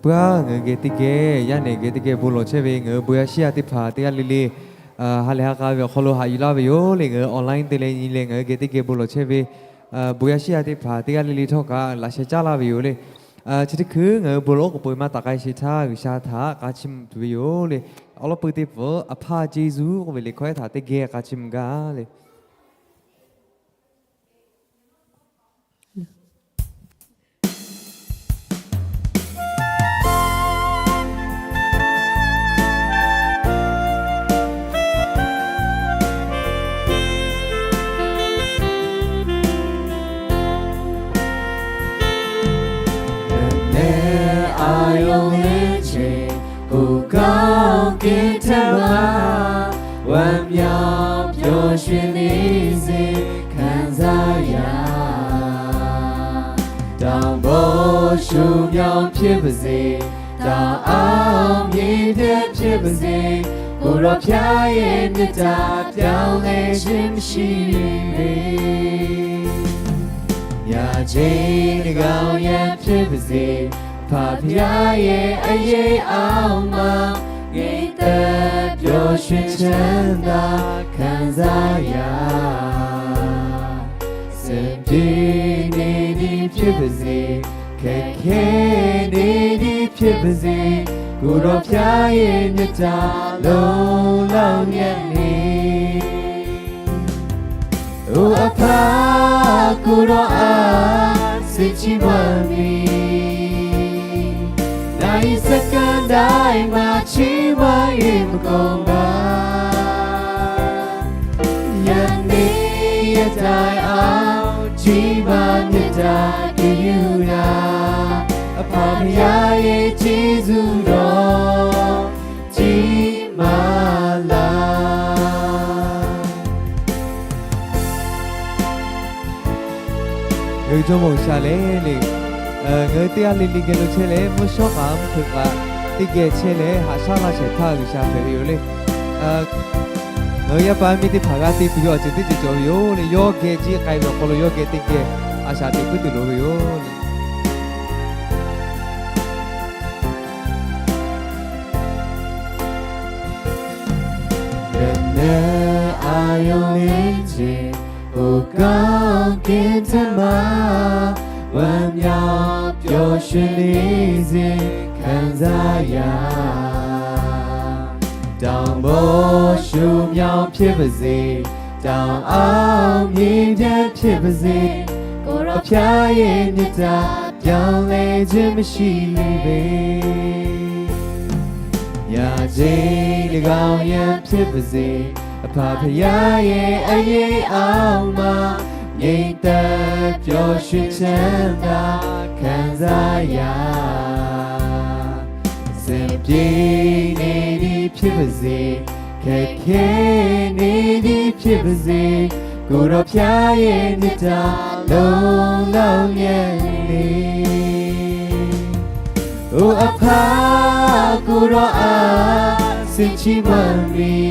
Puiˉ-aˬ, ngaˬ hui geh teˇ geh yaˇ nehˬ geh teˇ geh bon lawˬ chehˇ ve ngaˬ hui bon yaˇ shiˉ yaˇ teˇ hpaˍ teˇ g'aˇ le le ha lehˬ ha k'a ve awˬ hk'aw lo haꞈ yuˬ laˇ ve yoˬ le. Ngaˬ hui online te leh nyi leh ngaˬ hui geh teˇ geh bon lawˬ chehˇ ve bon yaˇ shiˉ yaˇ teˇ hpaˍ teˇ g'aˇ le le htawˇ kaꞈ laꞈ sheh caˉ laˇ ve yoˬ le. Chi teˇ hkui ngaˬ hui bon lawˬ oˉ k'oˍ pui maˇ taˍ k'ai sheˍ htaˇ G'uiˬsha htaꞈ k'a chiˇ mvuh tuˬ ve yoˬ le. Awˉ lawˉ puiˉ teˇ pfuhˍ, Aˬ hpaˇ Jeˇsuˆ k'oˆ ve liꞈ hkawehˉ htaꞈ teˇ geh k'a chiˇ mvuh gaˇ le. Mehˬ a yonˍ ve ce, ကိုယ်ကောင်းကင်ထဲမှာ ဝမ်းမြောက်ပျော်ရွှင်နေစေ ခံစားရ တောင်ပေါ်ရွှင်မြောက်ဖြစ်ပါစေ တောင်အောင်မြင်တဲ့ဖြစ်ပါစေ ကိုယ်တော်ဖျားရဲ့မေတ္တာပြောင်းလဲခြင်းမရှိပေ ညခြင်းတကောင်ရန်ဖြစ်ပါစေ ဖာဖျားရဲ့အရေးအောက်မှာ ငြိမ်သက်ပျော်ရွှင်ချမ်းသာခံစားရ စင်ပြေနေသည်ဖြစ်ပါစေ ခက်ခဲနေသည်ဖြစ်ပါစေ ကိုယ်တော်ဖျားရဲ့မေတ္တာလုံလောက်လျက်နေ အိုအဖကိုယ်တော်အား ဆုချီးမွမ်းမည်။ နာရီစက္ကန့်တိုင်းမှာ ချီးမွမ်းရင်မကုန်ပါ။ ယနေ့ရက်တိုင်အောင် ကြီးမားမြတ်တာကရုဏာ အဖဖရားရဲ့ကျေးဇူးတော် ကြီးမားလာ Ngaˬ hui Jawˇmawˇ G'uiˬsha lehˬ le, ngaˬ hui teˇ g'aˇ le le geh lo chehˇ leh mvuhˇ shawˉ kaꞈ mvuhˇ hpeuꞈ kaꞈ teˇ geh chehˇ leh haꞈ shaˉ laˇ shehˍ hpaˇ G'uiˬsha hpehꞈ ve yoˬ le. Ngaˬ hui yaˇ paˍ yaˇ miˇ teˇ hpaˍ g'a te tuˬ ve awˬ ceuˬ teˇ ceuˬ cawˬ ve yoˬ le. Yawˇ geh jiˇ k'ai ve awˬ hk'aw lo yawˇ geh teˇ geh a shaꞈ teꞈ puiˉ tuˬ loˍ ve yoˬ le. Mehˬ a yonˍ ve ce, ကိုယ်ကောင်းကင်ထဲမှာ ဝမ်းမြောက်ပျော်ရွှင်နေစေ ခံစားရ တောင်ပေါ်ရွှင်မြောက်ဖြစ်ပါစေ တောင်အောင်မြင်ပြတ်ဖြစ်ပါစေ ကိုယ်တော်ဖျားရဲ့မေတ္တာပြောင်းလဲခြင်းမရှိပေ ညခြင်းတကောင်ရန်ဖြစ်ပါစေ အဖဖရားရဲ့အရေးအောက်မှာ ငြိမ်သက်ပျော်ရွှင်ချမ်းသာခံစားရ စင်ပြေနေသည်ဖြစ်ပါစေ ခက်ခဲနေသည်ဖြစ်ပါစေ ကိုယ်တော်ဖျားရဲ့မေတ္တာလုံလောက်လျက်နေ အိုအဖကိုယ်တော်အား ဆုချီးမွမ်းမည်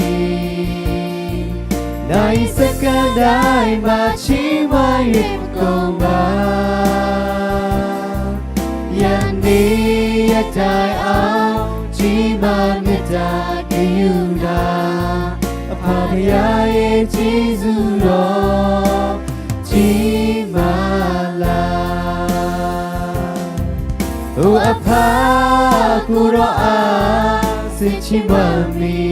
။ နာရီစက္ကန့်တိုင်းမှာ ချီးမွမ်း၍မကုန်ပါ။ ယနေ့ရက်တိုင်အောင် ကြီးမားမေတ္တာကရုဏာ အဖဖရားရဲ့ကျေးဇူးတော် ကြီးမားလာ အိုအဖကိုယ်တော်အား ဆုချီးမွမ်းမည်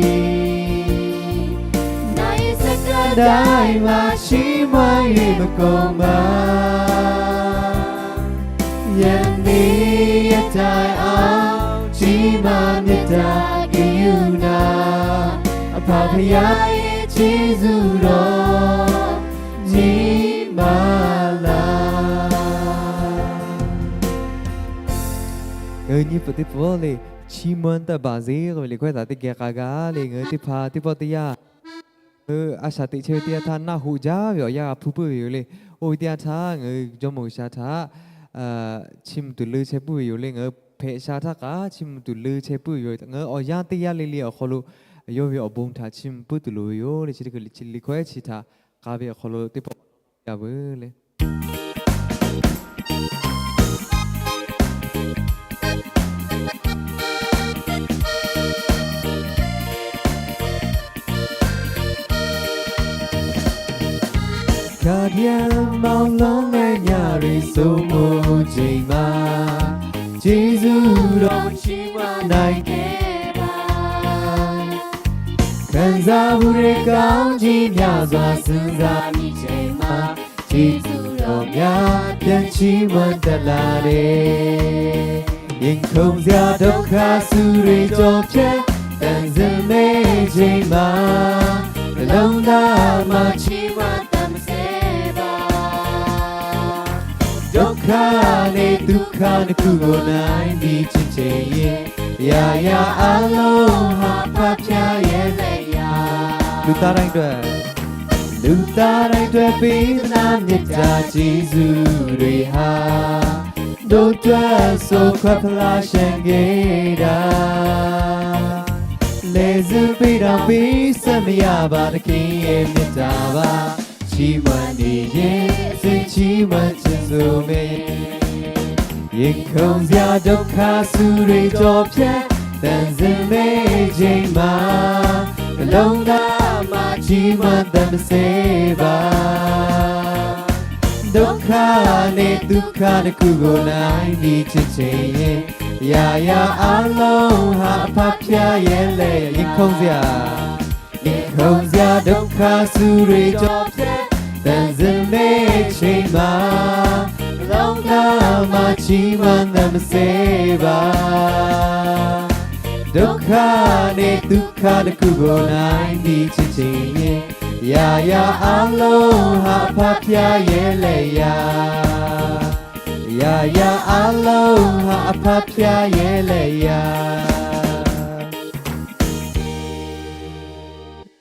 ။ နာရီစက္ကန့်တိုင်းမှာ ချီးမွမ်း၍မကုန်ပါ။ ယနေ့ရက်တိုင်အောင် ကြီးမားမေတ္တာကရုဏာ အဖဖရားရဲ့ကျေးဇူးတော် ကြီးမားလာ Ngaˬ hui nyi peuˬ teˇ pfuhˍ le, ချီးမွမ်းတတ်ပါစေ k'oˆ ve liꞈ hkawehˉ htaꞈ teˇ geh k'a gaˇ le. Ngaˬ hui teˇ hpaˍ teˇ pawˆ teˇ yanˇ, ngaˬ hui a shaꞈ teꞈ chehˇ ve teˇ yanˇ htaˇ naˆ hoꞈ jaˇ ve awˬ yanˇ g'a hpu puiˉ ve yoˬ le. Oˇ ve teˇ yanˇ htaˇ ngaˬ hui Jawˇmawˇ G'uiˬsha htaꞈ chiˇ mvuh tuˬ leu chehˇ puiˉ ve yoˬ le. Ngaˬ hui hpehꞈ sha htaˇ kaꞈ chiˇ mvuh tuˬ leu chehˇ puiˉ ve yoˬ. Ngaˬ hui awˬ yanˇ teˇ yanˇ le le awˬ hk'aw lo yawˇ ve awˬ bon htaꞈ chiˇ mvuh puiˉ tuˬ loˍ ve yoˬ le. Chi teˇ hkui liꞈ hkawehˉ chi htaꞈ k'a ve awˬ hk'aw lo teˇ pawˆ yaˇ veuˬ le. ယံမဝ်လီလၢညၣ်ရံၣ် ဆိမိၣ်ကၠ့မး, ကျေးဇူးတော်ချီးမွမ်းနိုင်ခဲ့ပါ. ခံစားမှုတွေ ကောင်းကြီးများစွာ စဉ်းစားမိချိန်မှာ ကျေးဇူးတော်များ ပြန်ချီးမွမ်းတတ်လာတယ်။ ရင်ခုန်စရာ ဒုက္ခဆူတွေ ကျော်ဖြတ် သံသရာ မေ့ချိန်မှာ နှလုံးသားမှာ ချီးမွမ်းသံ မစဲပါ. ဒုက္ခနဲ့ သုက္ခနှစ်ခုကို နိုင်ပြီဖြစ်ချင်ရင် အရာရာအားလုံးဟာ အဖဖျားရဲ့လက်ရာ။ လူသားတိုင်းအတွက်၊ လူသားတိုင်းအတွက် ပေးသနား မေတ္တာကျေးဇူးတွေဟာ တို့အတွက် အစိုးခွါဖျား လျှံခဲ့တာ။ လယ်စီပင်တောင် ပေးဆပ်မရပါ သခင်ရဲ့မေတ္တာပါ။ ချီးမွမ်းနေရင် အစဉ်ချီးမွမ်းခြင်း ဆိုမယ်။ ရင်ခုန်စရာ ဒုက္ခဆူတွေ ကျော်ဖြတ် သံသရာ မေ့ချိန်မှာ နှလုံးသားမှာ ချီးမွမ်းသံ မစဲပါ. ဒုက္ခနဲ့ သုက္ခနှစ်ခုကို နိုင်ပြီဖြစ်ချင်ရင် အရာရာအားလုံးဟာ အဖဖျားရဲ့လက်ရာ။ ရင်ခုန်စရာ၊ ရင်ခုန်စရာ ဒုက္ခဆူတွေ ကျော်ဖြတ် သံသရာ မေ့ချိန်မှာ နှလုံးသားမှာ ချီးမွမ်းသံ မစဲပါ. ဒုက္ခနဲ့ သုက္ခတစ်ခုကို နိုင်ပြီဖြစ်ချင်ရင် အရာရာအားလုံးဟာ အဖဖျားရဲ့လက်ရာ။ အရာရာအားလုံးဟာ အဖဖျားရဲ့လက်ရာ။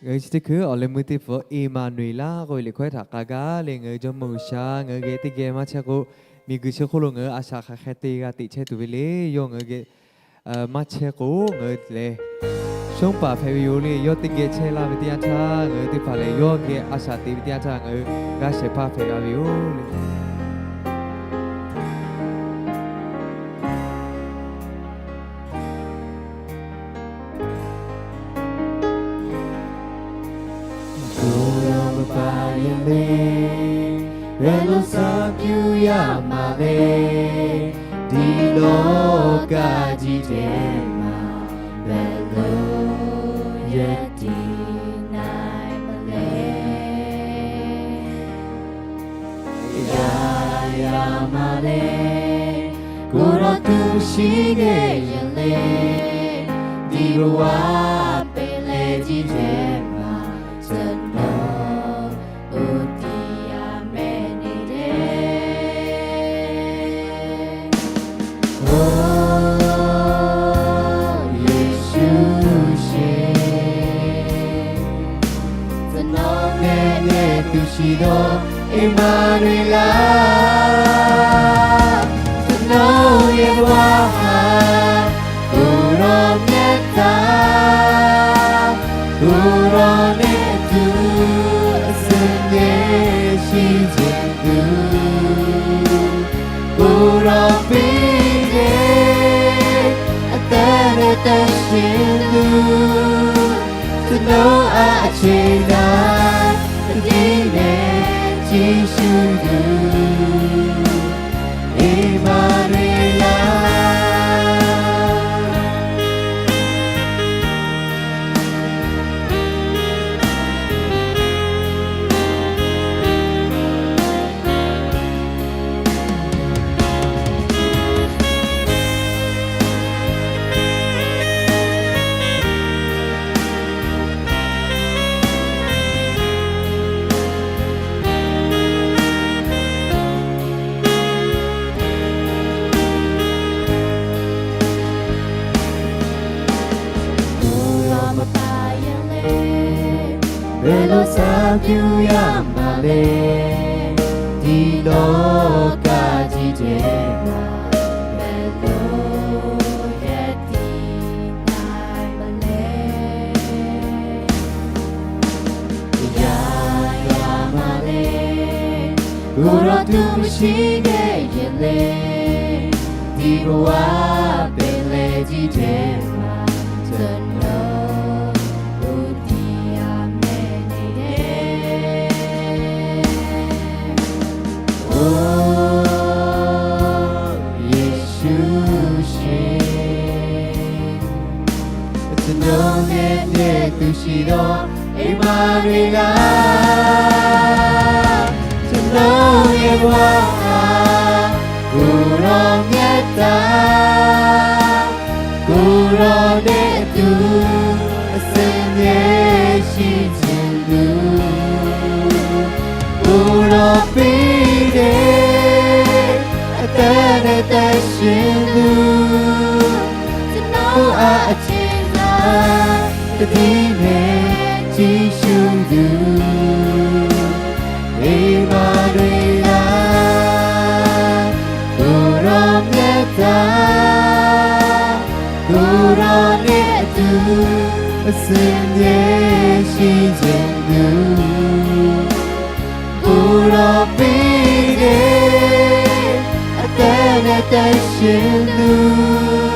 Ngaˬ hui chi teˇ hkui awˬ leh meuˇ teˇ hpaˍ Eˍmaˍnuˍeˍlaˆ k'oˆ ve liꞈ hkawehˇ htaꞈ k'a gaˇ leh, ngaˬ hui Jawˇmawˇ G'uiˬsha ngaˬ hui geh teˇ geh maˇ chehˇ k'o, miˬguiˬ chi hk'oˆ lo ngaˬ hui a shaꞈ hk'aˬ hk'e te g'a teꞈ chehˇ tuˬ ve le. Yawˇ ngaˬ hui geh maˇ chehˇ k'o, ngaˬ hui lehˬ shonˉ paˍ hpehꞈ ve yoˬ le. Yawˇ teˇ geh chehˇ laˇ ve teˇ yanˇ htaˇ, ngaˬ hui teˇ hpaˍ lehˬ yawˇ geh a shaꞈ teꞈ ve teˇ yanˇ htaˇ, ngaˬ hui g'aˇ shehˍ hpaˇ hpehꞈ g'a ve yoˬ le. Ko rawˇ maˇ paˍ yehˬ le, hpehꞈ lo shaˍ pyuˇ yaˇ maˍ le, ဒီလောကကြီးထဲမှာ ဘယ်လို ရပ်တည်နိုင်မလဲ။ ယယမလဲ ကိုယ်တော်သူရှိခဲ့ရင်လေ ဒီဘဝပင်လယ်ကြီးထဲမှာ ကျွန်တော်ဦးတည်ရာမဲ့နေတယ်။ အိုယေရှုရှင် ကျွန်တော်နဲ့အမြဲသူရှိသော ဧမာနွေလ၊ ကျွန်တော်ရဲ့ဘဝဟာ ကိုယ်တော်မျက်သာ၊ ကိုယ်တော်နဲ့အတူ အစဉ်အမြဲရှိချင်သူ၊ ကိုယ်တော်ပေးတဲ့ အသက်နဲ့သန့်ရှင်းသူ၊ ကျွန်တော်အား အချိန်တိုင်း သတိနဲ့ကြည့်ရှုသူ ဧမာနွေလ။ ဘယ်လိုဆက်ပြုရမှာလဲ ဒီလောကကြီးထဲမှာ ဘယ်လိုရပ်တည်နိုင်မလဲ။ အရာရာမှာလဲ ကိုယ်တော်သူမရှိခဲ့ရင်လဲ ဒီဘဝပင်လယ်ကြီးထဲမှာ ကျွန်တော်ဦးတည်ရာမဲ့နေတယ်။ Nawˬ geh yehˬ tuˬ shiˍ dawˇ Eˍmaˍnuˍeˍlaˆ, chaw nawˬ geh g'a, kuˬ rawˇ mehˆ taˍ, kuˬ rawˇ nehˆ tuˬ, a suhˍ yehˬ shiˍ ceuˬ tuˬ, kuˬ rawˇ piˇ ve, a teh leh tehꞈ shuˍ tuˬ, chaw nawˬ a ciˉ taˍ, ka tiˉ leh ciˉ shuˍ tuˬ, Eˍmaˍnuˍeˍlaˆ, kuˬ rawˇ mehˆ taˍ, kuˬ rawˇ nehˆ tuˬ, a suhˍ yehˬ shiˍ ceuˬ tuˬ, kuˬ rawˇ piˇ ve, a teh leh tehꞈ shuˍ tuˬ,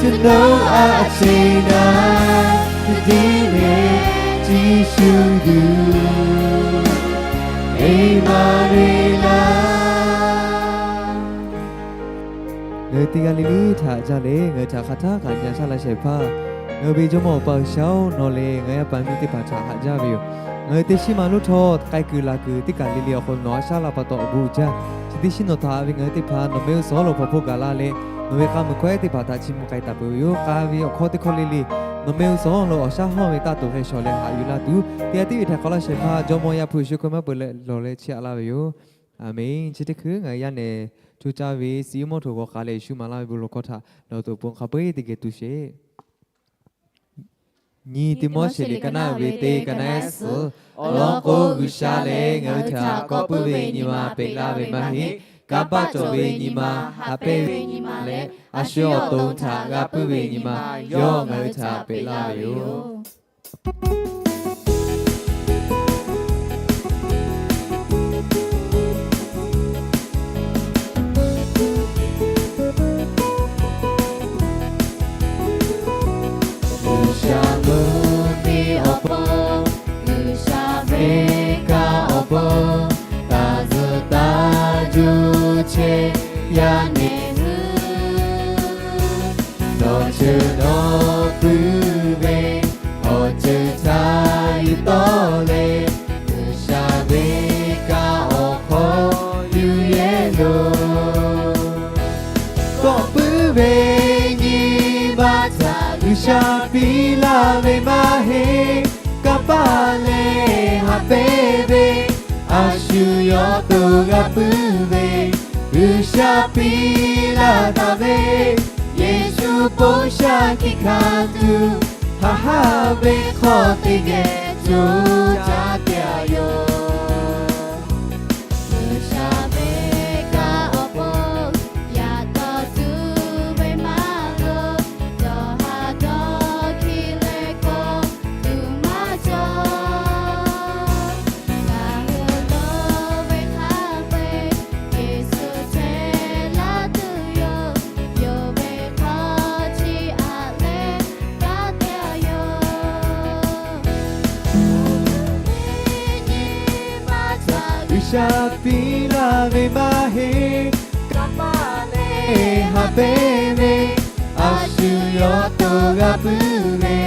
chaw nawˬ a ciˉ taˍ, ka tiˉ leh ciˉ shuˍ tuˬ, Eˍmaˍnuˍeˍlaˆ. Ngaˬ hui teˇ g'aˇ le le htaꞈ jaˇ leh, ngaˬ hui htaꞈ hk'aˬ htaˇ kaꞈ nyi a shaˉ laˇ shehˍ hpaˇ, ngaˬ hui ve Jawˇmawˇ Awˬ pa G'uiˬsha-oˬ, nawˬ leh ngaˬ hui yaˇ paˍ miˇ teˇ hpaˍ htaꞈ haꞈ jaˇ ve yoˬ. Ngaˬ hui teˇ shinˉ ma lonˉ htawˇ k'ai kuiˬ laˬ kuiˬ teˇ kaˬ le le awˬ hk'aw lo nawˬ a shaˉ laˇ pa taw awˬ bon uiˍ jaˇ. Chi teˇ shinˉ nawˬ htaꞈ ve ngaˬ hui teˇ hpaˍ nawˬ mehˆ g'uˇ suhˍ awˬ hawˉ lo hpaw hpoˇ gaˬ laˇ leh, nawˬ ve k'a muiˬ hkawehˉ teˇ hpaˍ htaꞈ chiˇ mvuh k'ai taˍ peuˬ ve yoˬ. K'a ve awˬ hkawˇ teˇ hkawˇ le le nawˬ mehˆ g'uˇ suhˍ awˬ hawˉ lo awˬ shaˉ hawˇ ve taˇ toꞈ hk'e shawˍ leh haꞈ yuˬ laˇ tuˬ, teˇ g'aˇ tiˉ ve htaꞈ k'awꞈ laˇ shehˍ hpaˇ Jawˇmawˇ Yaˇ hpu Yeˍsuˆ Hkriꞈ maˇ peuˬ leh lawˬ leh chiˇ aꞈ laˇ ve yoˬ. Aˍmenˍ. Chi teˇ hkui ngaˬ hui yaˇ nehˬ co caˇ ve suhˍ yeˇ mawˇ htoꞈ g'awˬ k'ai leh Yeˍsuˆ maˍ laˇ ve bon lawˬ hkawˇ htaꞈ nawˬ hui awˬ to awˬ pon hk'a peu-eˬ teˇ geh tu sheˍ. Nyi Tiˆmoˉseˍ liꞈ ka naˆ ve teˇ ka naˆ ehˉ suhˍ, awˬ lawn k'o, G'uiˬsha lehˬ ngaˬ hui htaꞈ kawˆ puiˉ ve nyi ma peꞈ laˇ ve maˇ heˆ. Kanˇ paˆ cawˬ ve nyi ma, haꞈ pehnˇ ve nyi ma leh, a shu awˬ to htaꞈ g'a puiˉ ve nyi ma, yawˇ ngaˬ hui htaꞈ peꞈ laˇ ve yoˬ. G'uiˬsha mvuhˇmiˬ awˬ pon, G'uiˬsha ve kanˇ awˬ pon, taˍ zuhˬ taˍ juˇ chehˇ yaˇ nehˬ hui, nawˬ ceuˬ nawˬ puiˉ ve awˬ ceuˬ htaꞈ yuˬ tawˆ leh, G'uiˬsha ve kanˇ awˬ hk'aw yuˬ yehˇ loˬ. Kawˆ puiˉ ve nyi ma htaꞈ G'uiˬsha piˇ laˇ ve maˇ heˆ. Kanˇ paˆ leh haꞈ pehnˇ ve, a shu yawˇ to g'a puiˉ ve, G'uiˬsha piˇ laˇ taˍ ve, Yeˍsuˆ bon shaˉ hkiˆ hkanˍ tuˬ, haꞈ haˉ ve hk'aw teˇ geh co caˇ te a yoˬ. G'uiˬsha ve kanˇ awˬ pon yaꞈ taw tuˬ ve maˇ loˍ, dawˬ ha dawˇ hkiˇ leh kawˆ tuˬ maˇ cawˬ. Ngaˬ hui lo ve hk'a peu-eˬ Yeˍsuˆ chehˇ laˇ tuˬ yoˬ. Yonˍ ve hk'aw chiˇ aꞈ leh kanˉ te a yoˬ. Nyi ma htaꞈ G'uiˬsha piˇ laˇ ve maˇ heˆ. Kanˇ paˆ leh haꞈ pehnˇ ve, a shu yawˇ to g'a puiˉ ve,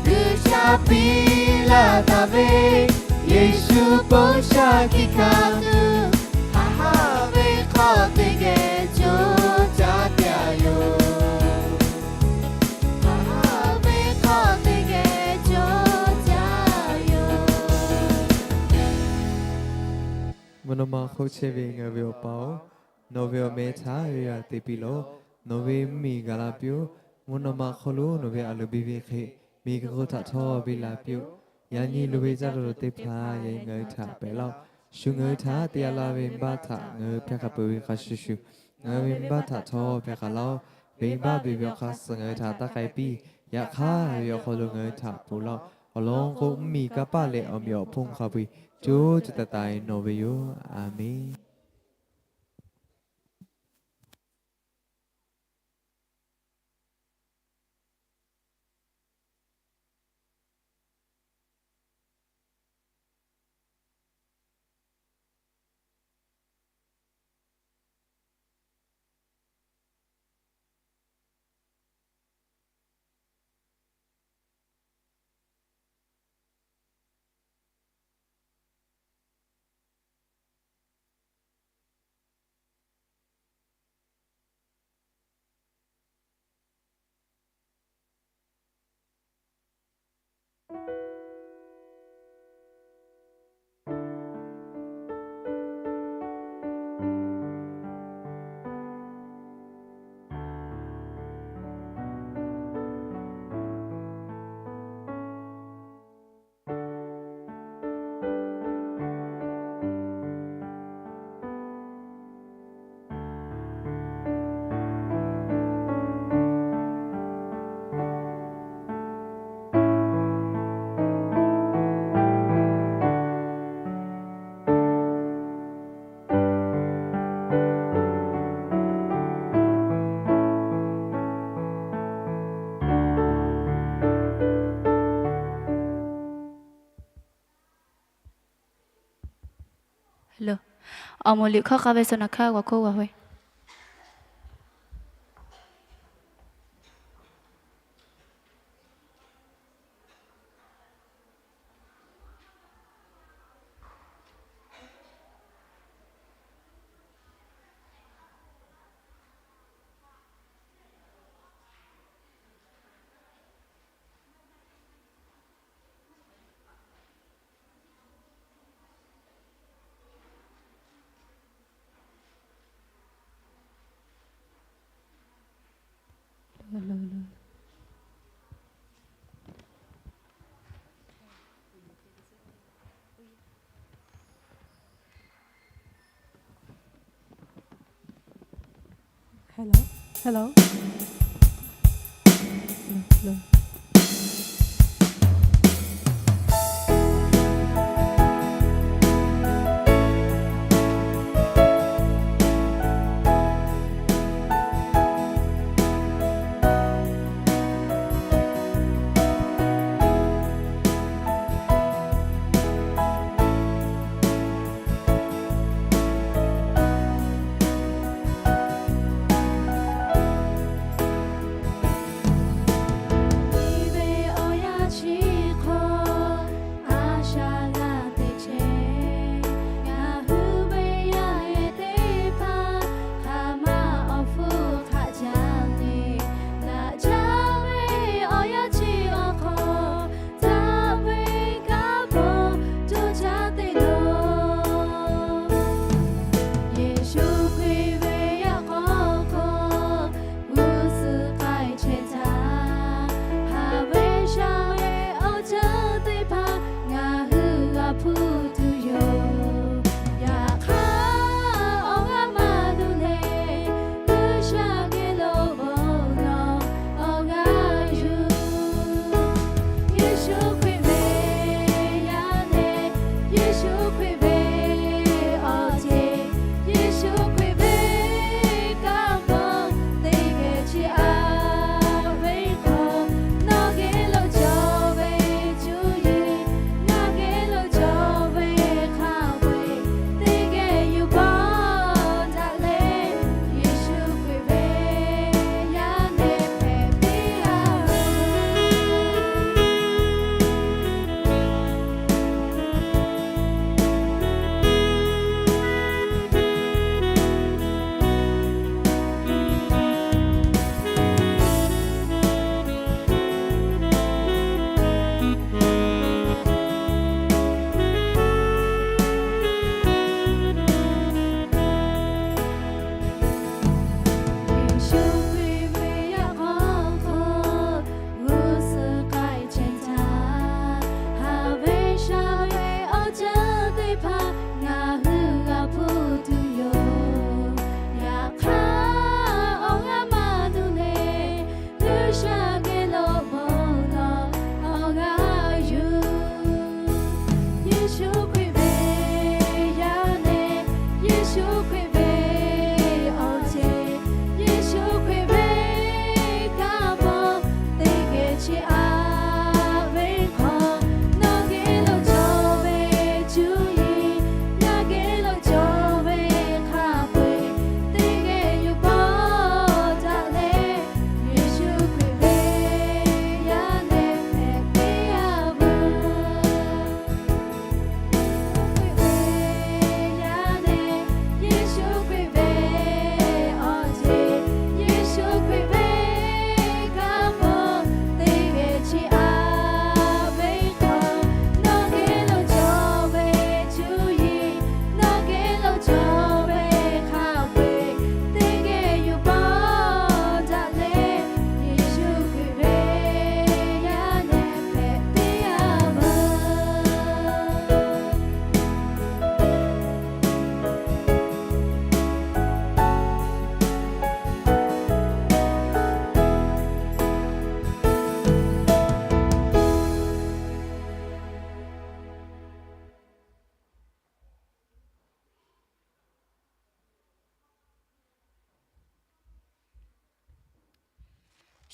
G'uiˬsha piˇ laˇ taˍ ve, Yeˍsuˆ bon shaˉ hkiˆ hkanˍ tuˬ, haꞈ haˉ ve hk'aw teˇ geh co caˇ te a yoˬ. Haꞈ haˉ ve hk'aw teˇ geh co caˇ yoˬ. Mvuhˇ naw ma hk'oˆ chehˇ ve ngaˬ hui ve Awˬ pa-oˬ, nawˬ ve awˬ meh htaꞈ ve yaꞈ te piˇ laˬ-oꞈ. Nawˬ ve mvuhˇmiˬ gaˬ la piˇ-oˆ. Mvuhˇ naw ma hk'oˆ lo nawˬ ve aˬ loˍ biˇ ve hk'e, miˬguiˬ hk'oˆ htaꞈ htawˇ biˇ la piˇ-oˆ. Yaꞈ nyi loˍ ve caˇ tuˬ teˇ hpaˍ yaꞈ nyi ngaˬ hui htaꞈ pehꞈ laˇ-oˆ. Shu ngaˬ hui htaꞈ te a laˇ ve venˇbaˆ htaꞈ ngaˬ hui hpehˇ hk'a peuˬ ve hk'a shuˍ shuˍ, ngaˬ hui ve venˇbaˆ htaꞈ htawˇ hpehˇ k'ai laˇ-oˆ. Venˇbaˆ beˬ ve awˬ hk'aˇ suh ngaˬ hui htaꞈ taˇ k'ai piˇ. Yaꞈ hk'aˇ ve awˬ hk'aw lo ngaˬ hui htaꞈ ponˬ laˇ-oˆ. Awˬ lawn k'o, mvuhˇmiˬ, kanˇ paˆ leh awˬ meꞈ awˬ hponˇ hk'a peu-eˬ co co taiˍ taiˍ nawˬ ve yoˬ. Aˍmenˍ. Awˬ moˍ liꞈ hkawˇ k'a ve suh naˬ hkaˇ g'awˬ hk'oˆ g'awˬ ve. Hello. Hello. Hello.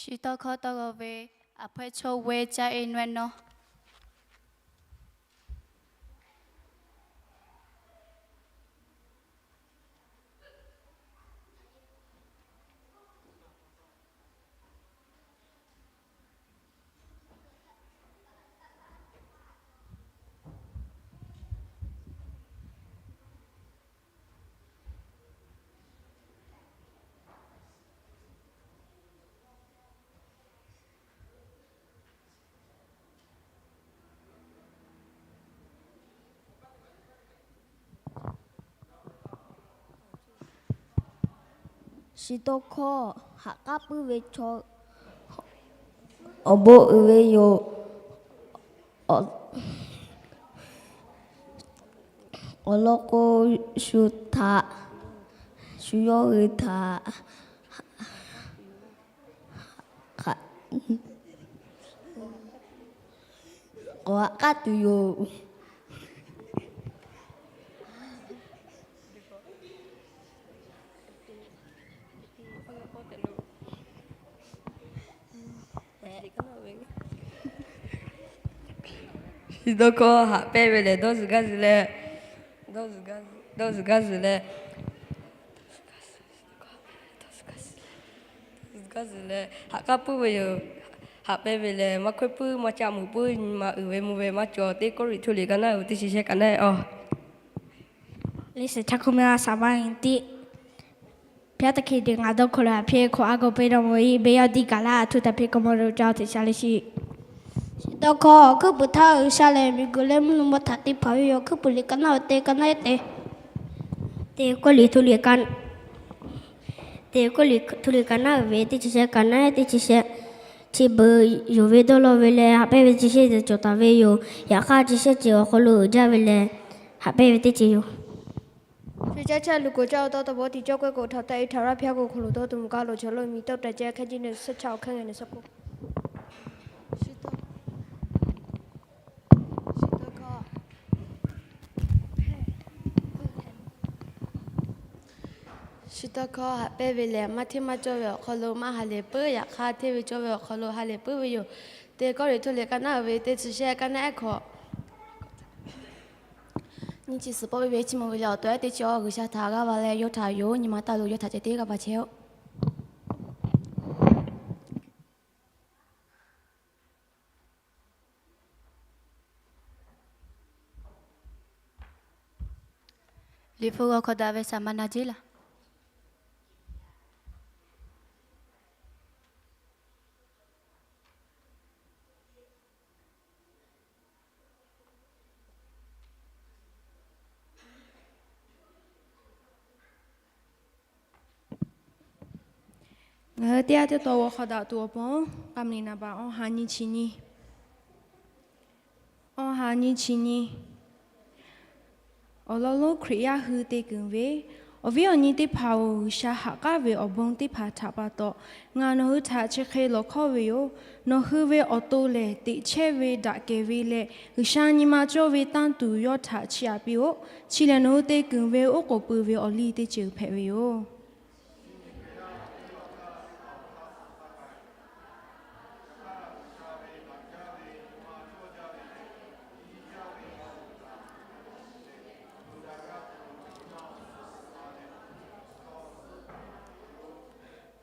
Shi tawˇ hkawˇ tawˇ g'aw ve, Aˬ hpawehˇ chaw weh caˇ e naweh nawˇ. Chi dawˇ hkawˇ, haꞈ k'aˉ puiˉ ve chaw awˬ bon uiˍ ve yoˬ. Awˬ lawn k'o, shu htaꞈ, shu yawˇ hui htaꞈ k'awꞈ haꞈ k'aˉ tuˬ yoˬ. Dawˇ hkawˇ haꞈ pehnˇ ve lehˬ, dawˇ zuhˬ gaˇ zuhˬ leh, dawˇ zuhˬ gaˇ zuhˬ leh, dawˇ zuhˬ gaˇ zuhˬ leh, haꞈ k'aˉ puiˉ ve yoˬ. Haꞈ pehnˇ ve lehˬ, maˇ hkawehˇ puiˉ, maˇ caˆ meuꞈ puiˉ, nyi ma uiˍ ve mvuh ve maˇ cawˬ. Teˇ Kawˇrenˍhtuˆ liꞈ ka naˆ uiˍ ve teˇ chi shehˆ ka naˆ ehˉ awˬ Liꞈ shehˍ hk'aˇ hk'oˆ maˇ g'a shaˍ maˇ nyi tiˆ. Hpaˇ taˇ hk'e te ngaˬ dawˇ hkawˇ lehˬ, hpehˇ hk'awꞈ a gaˬ peuˬ dawˇ mawˬ e, beˇ yawˇ tiˇ gaˬ laˇ, a htuˇ taˍ hpehˇ k'awꞈ maw lo ca teꞈ sha le shiˍ. Dawˇ hkawˇ, awˬ hkuiˉ puiˍ htaˇ G'uiˬsha lehˬ, miˬguiˬ leh mvuhˇ naw ma htaꞈ te hpanˍ ve yoˬ. Awˬ hkuiˉ puiˍ liꞈ ka naˆ uiˍ ve teˇ ka naˆ ehˉ te. Teˇ Kawˇrenˍhtuˆ liꞈ ka, Teˇ Kawˇrenˍhtuˆ liꞈ ka naˆ uiˍ ve teˇ chi shehˆ ka naˆ ehˉ teˇ chi shehˆ. Chi beuꞈ yonˍ ve dawˇ law ve leh, haꞈ pehnˇ ve chi shehˆ ceuˬ cawˬ taˍ ve yoˬ. Yaꞈ hk'aˇ, chi shehˆ ceuˬ awˬ hk'aw lo uiˍ jaˇ ve leh, haꞈ pehnˇ ve teˇ ceuˬ yoˬ. Chi caˇ chehˇ luˬ k'oˍ caˇ awˬ taw ta bawˇ tiꞈ cawˇ k'oˆ k'o, htaꞈ taˆ e htaꞈ raˇ hpaˇ k'o, hk'aw lo dawˇ tuˬ mvuhˇ kaˇ lo chaw lo miˬ tawˆ ta ceh hkehˇ jiˇ ne suhˆ chaˇ awˬ hkehˇ ngaˬ ne suhˆ k'oˆ. Chi dawˇ hkawˇ haꞈ pehnˇ ve lehˬ, maˇ hteˇ maˇ cawˇ ve awˬ hk'aw lo maˇ ha lehˬ puiˉ, yaꞈ hk'aˇ hteˇ ve cawˇ ve awˬ hk'aw lo ha lehˬ puiˉ ve yoˬ. Teˇ Kawˇrenˍhtuˆ liꞈ ka naˆ uiˍ ve teˇ chi shehˆ ka naˆ ehˉ hkawꞈ nyi chi suhˍ pawˆ ve ve chi mawˬ ve lehˬ, awˬ to ehˉ teˇ chi awˬ G'uiˬsha htaꞈ g'aˇ va leh, yawˇ htaꞈ yoˬ. Nyi ma taˇ lo yawˇ htaꞈ ceh tiˉ g'aˇ va chehˇ-oˆ. Liꞈ hpu g'aw hk'aw daꞈ ve saˍ maˍ na jiˉ laˬ. Ngaˬ hui teˇ g'aˇ teˇ taw g'aw hk'aw daꞈ tuˬ awˬ pon, k'a meuꞈ naˍ baꞈ awˬ ha nyi chi nyi, awˬ ha nyi chi nyi. Awˬ lawn lonˉ Hkriꞈ yaˇ hui te keunˍ ve, awˬ viˉ awˬ nyi teˇ hpaˍ-oˬ, G'uiˬsha haꞈ k'aˉ ve awˬ bon teˇ hpaˍ htaꞈ pa taw, ngaˬ nawˬ hui htaꞈ chi hk'e lawˬ hkawˇ ve yoˬ. Nawˬ hui ve awˬ to lehˬ, teꞈ chehˇ ve daꞈ kehˬ ve leh, G'uiˬsha nyi ma cawˇ ve tanˇ tuˬ yawˇ htaꞈ chiˇ aꞈ piˇ-oˆ. Chi lehˬ, nawˬ hui te keunˍ ve oˉ k'oˍ pui ve awˬ liˇ teˇ ceuˬ hpehꞈ ve yoˬ.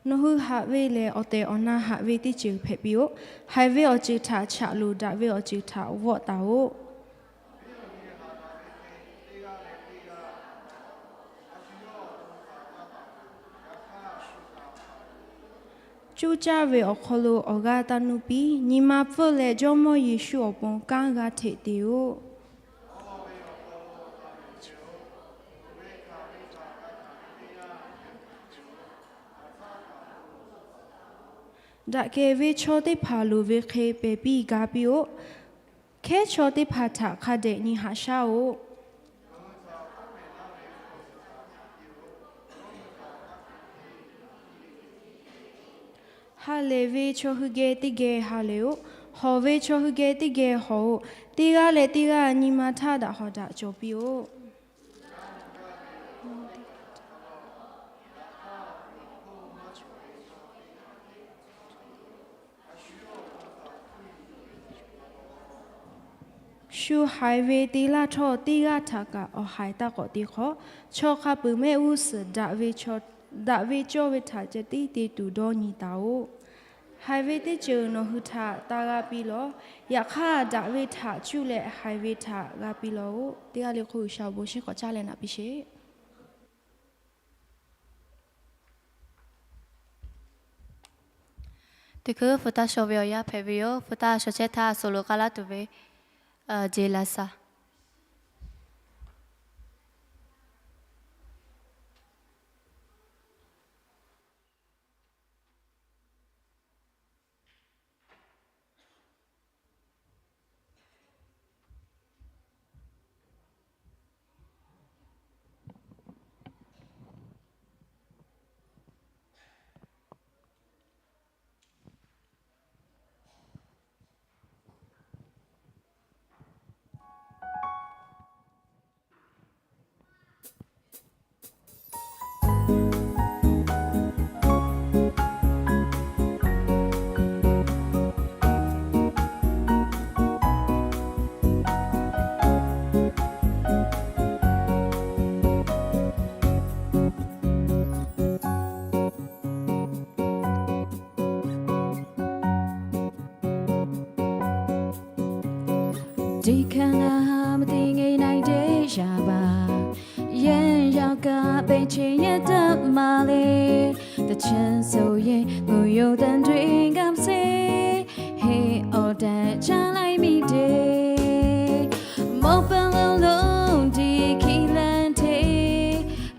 Nawˬ hui haꞈ ve lehˬ, awˬ tehˬ awˬ na haꞈ ve teˇ ceuˬ hpehꞈ piˇ-oˆ. Haiˬ ve awˬ ceuˬ htaꞈ chaꞈ loˍ, daꞈ ve awˬ ceuˬ htaꞈ vawˆ taˍ-oꞈ. Cuˇ caˇ ve awˬ hk'aw lo awˬ g'aˇ taˇ nuˇ piˇ. Nyi ma pfuhˇ leh Jawˇmawˇ Yeˍsuˆ awˬ pon kanˉ g'a hteꞈ te-oˆ. Daꞈ kehˬ ve chaw teˇ hpaˍ loˍ ve hk'e pehˬ piˇ ga piˇ-oˆ. Hkehˉ chaw teˇ hpaˍ htaꞈ hk'a dehꞈ nyi haꞈ shaˉ-oˆ. Ha lehˬ ve chaw hui geh teˇ geh ha lehˬ-oˆ. Hawˬ ve chaw hui geh teˇ geh hawˬ-oˆ. Teˇ g'aˇ leh teˇ g'aˇ nyi ma htaˇ daꞈ hawˍ daꞈ cawˬ piˇ-oˆ. Shu haiˬ ve te laˇ htawˇ, teˇ g'aˇ htaꞈ kaꞈ awˬ haiˬ taˇ k'awꞈ te hk'awꞈ. Chaw hk'a peuˬ mehˆ g'uˇ suhˍ daꞈ ve cawˇ ve htaꞈ ceh tiˉ te tuˬ dawˇ nyi taˍ-oꞈ. Haiˬ ve teˇ ceuˬ nawˬ hui htaꞈ taˇ g'a piˇ lawˬ. Yaꞈ hk'aˇ, daꞈ ve htaꞈ cuˇ leh haiˬ ve htaꞈ g'a piˇ lawˬ-oꞈ. Teˇ g'aˇ le hk'oˆ G'uiˬsha awˬ bon shinˉ k'awꞈ caˇ leh naꞈ piˇ sheˍ. Teˇ hkui hpu taˇ shaw ve awˬ yanˇ hpehꞈ ve yoˬ. Hpu taˇ shaw chehˇ htaˇ, suhˍ loꞈ k'ai laˇ tuˬ ve jeˬ laˬ saˍ. Teˇ hk'aˇ na ha ma te nge na-e teˇ yaˇ baˬ, yehˬ yaˇ kaꞈ pehˬ chehˇ yehˇ taˇ maˇ le. Teˇ chehˇ suh yehˬ mvuhˇ yoˬ taˇ nduˇ gaˇ sheˍ, heˆ awˬ tehˬ caˇ laiˉ miˇ te. Mawˇ paˍ lonˉ lonˉ tiˇ hkiˇ leh te,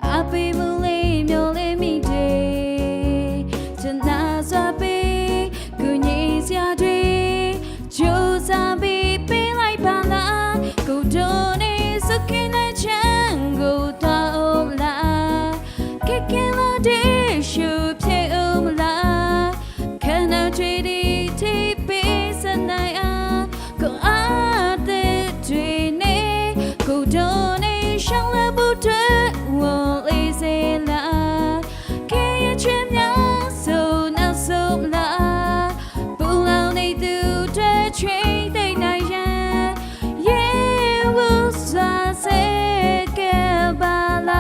a peˍ mvuhˇ le myaw le miˇ te. Chi naˬ sha peˇ kuˬ nyi sha te, co sha peˇ peˇ laiˉ paˍ laˇ, kuˬ dawˇ neˇ suh hk'e leh chehˇ g'uˇ taˍ-oˬ laˇ. Hk'e hk'e laˇ teˇ shu hpehꞈ-oˬ laˇ, hk'e naˬ co-e tiˇ peˇ suh na-e a, k'o a teˇ co-e neˇ kuˬ dawˇ neˇ shaˉ laˇ bon teˇ g'aˇ le sheˍ laˇ. Hk'e yaˇ chehˇ myaˇ suh naˬ suh laˇ, pun laˇ neˇ tuˬ teˇ chehˇ teˇ na yehˬ, yehˬ g'uˇ suhˍ sheˍ kehˬ baˬ laˇ.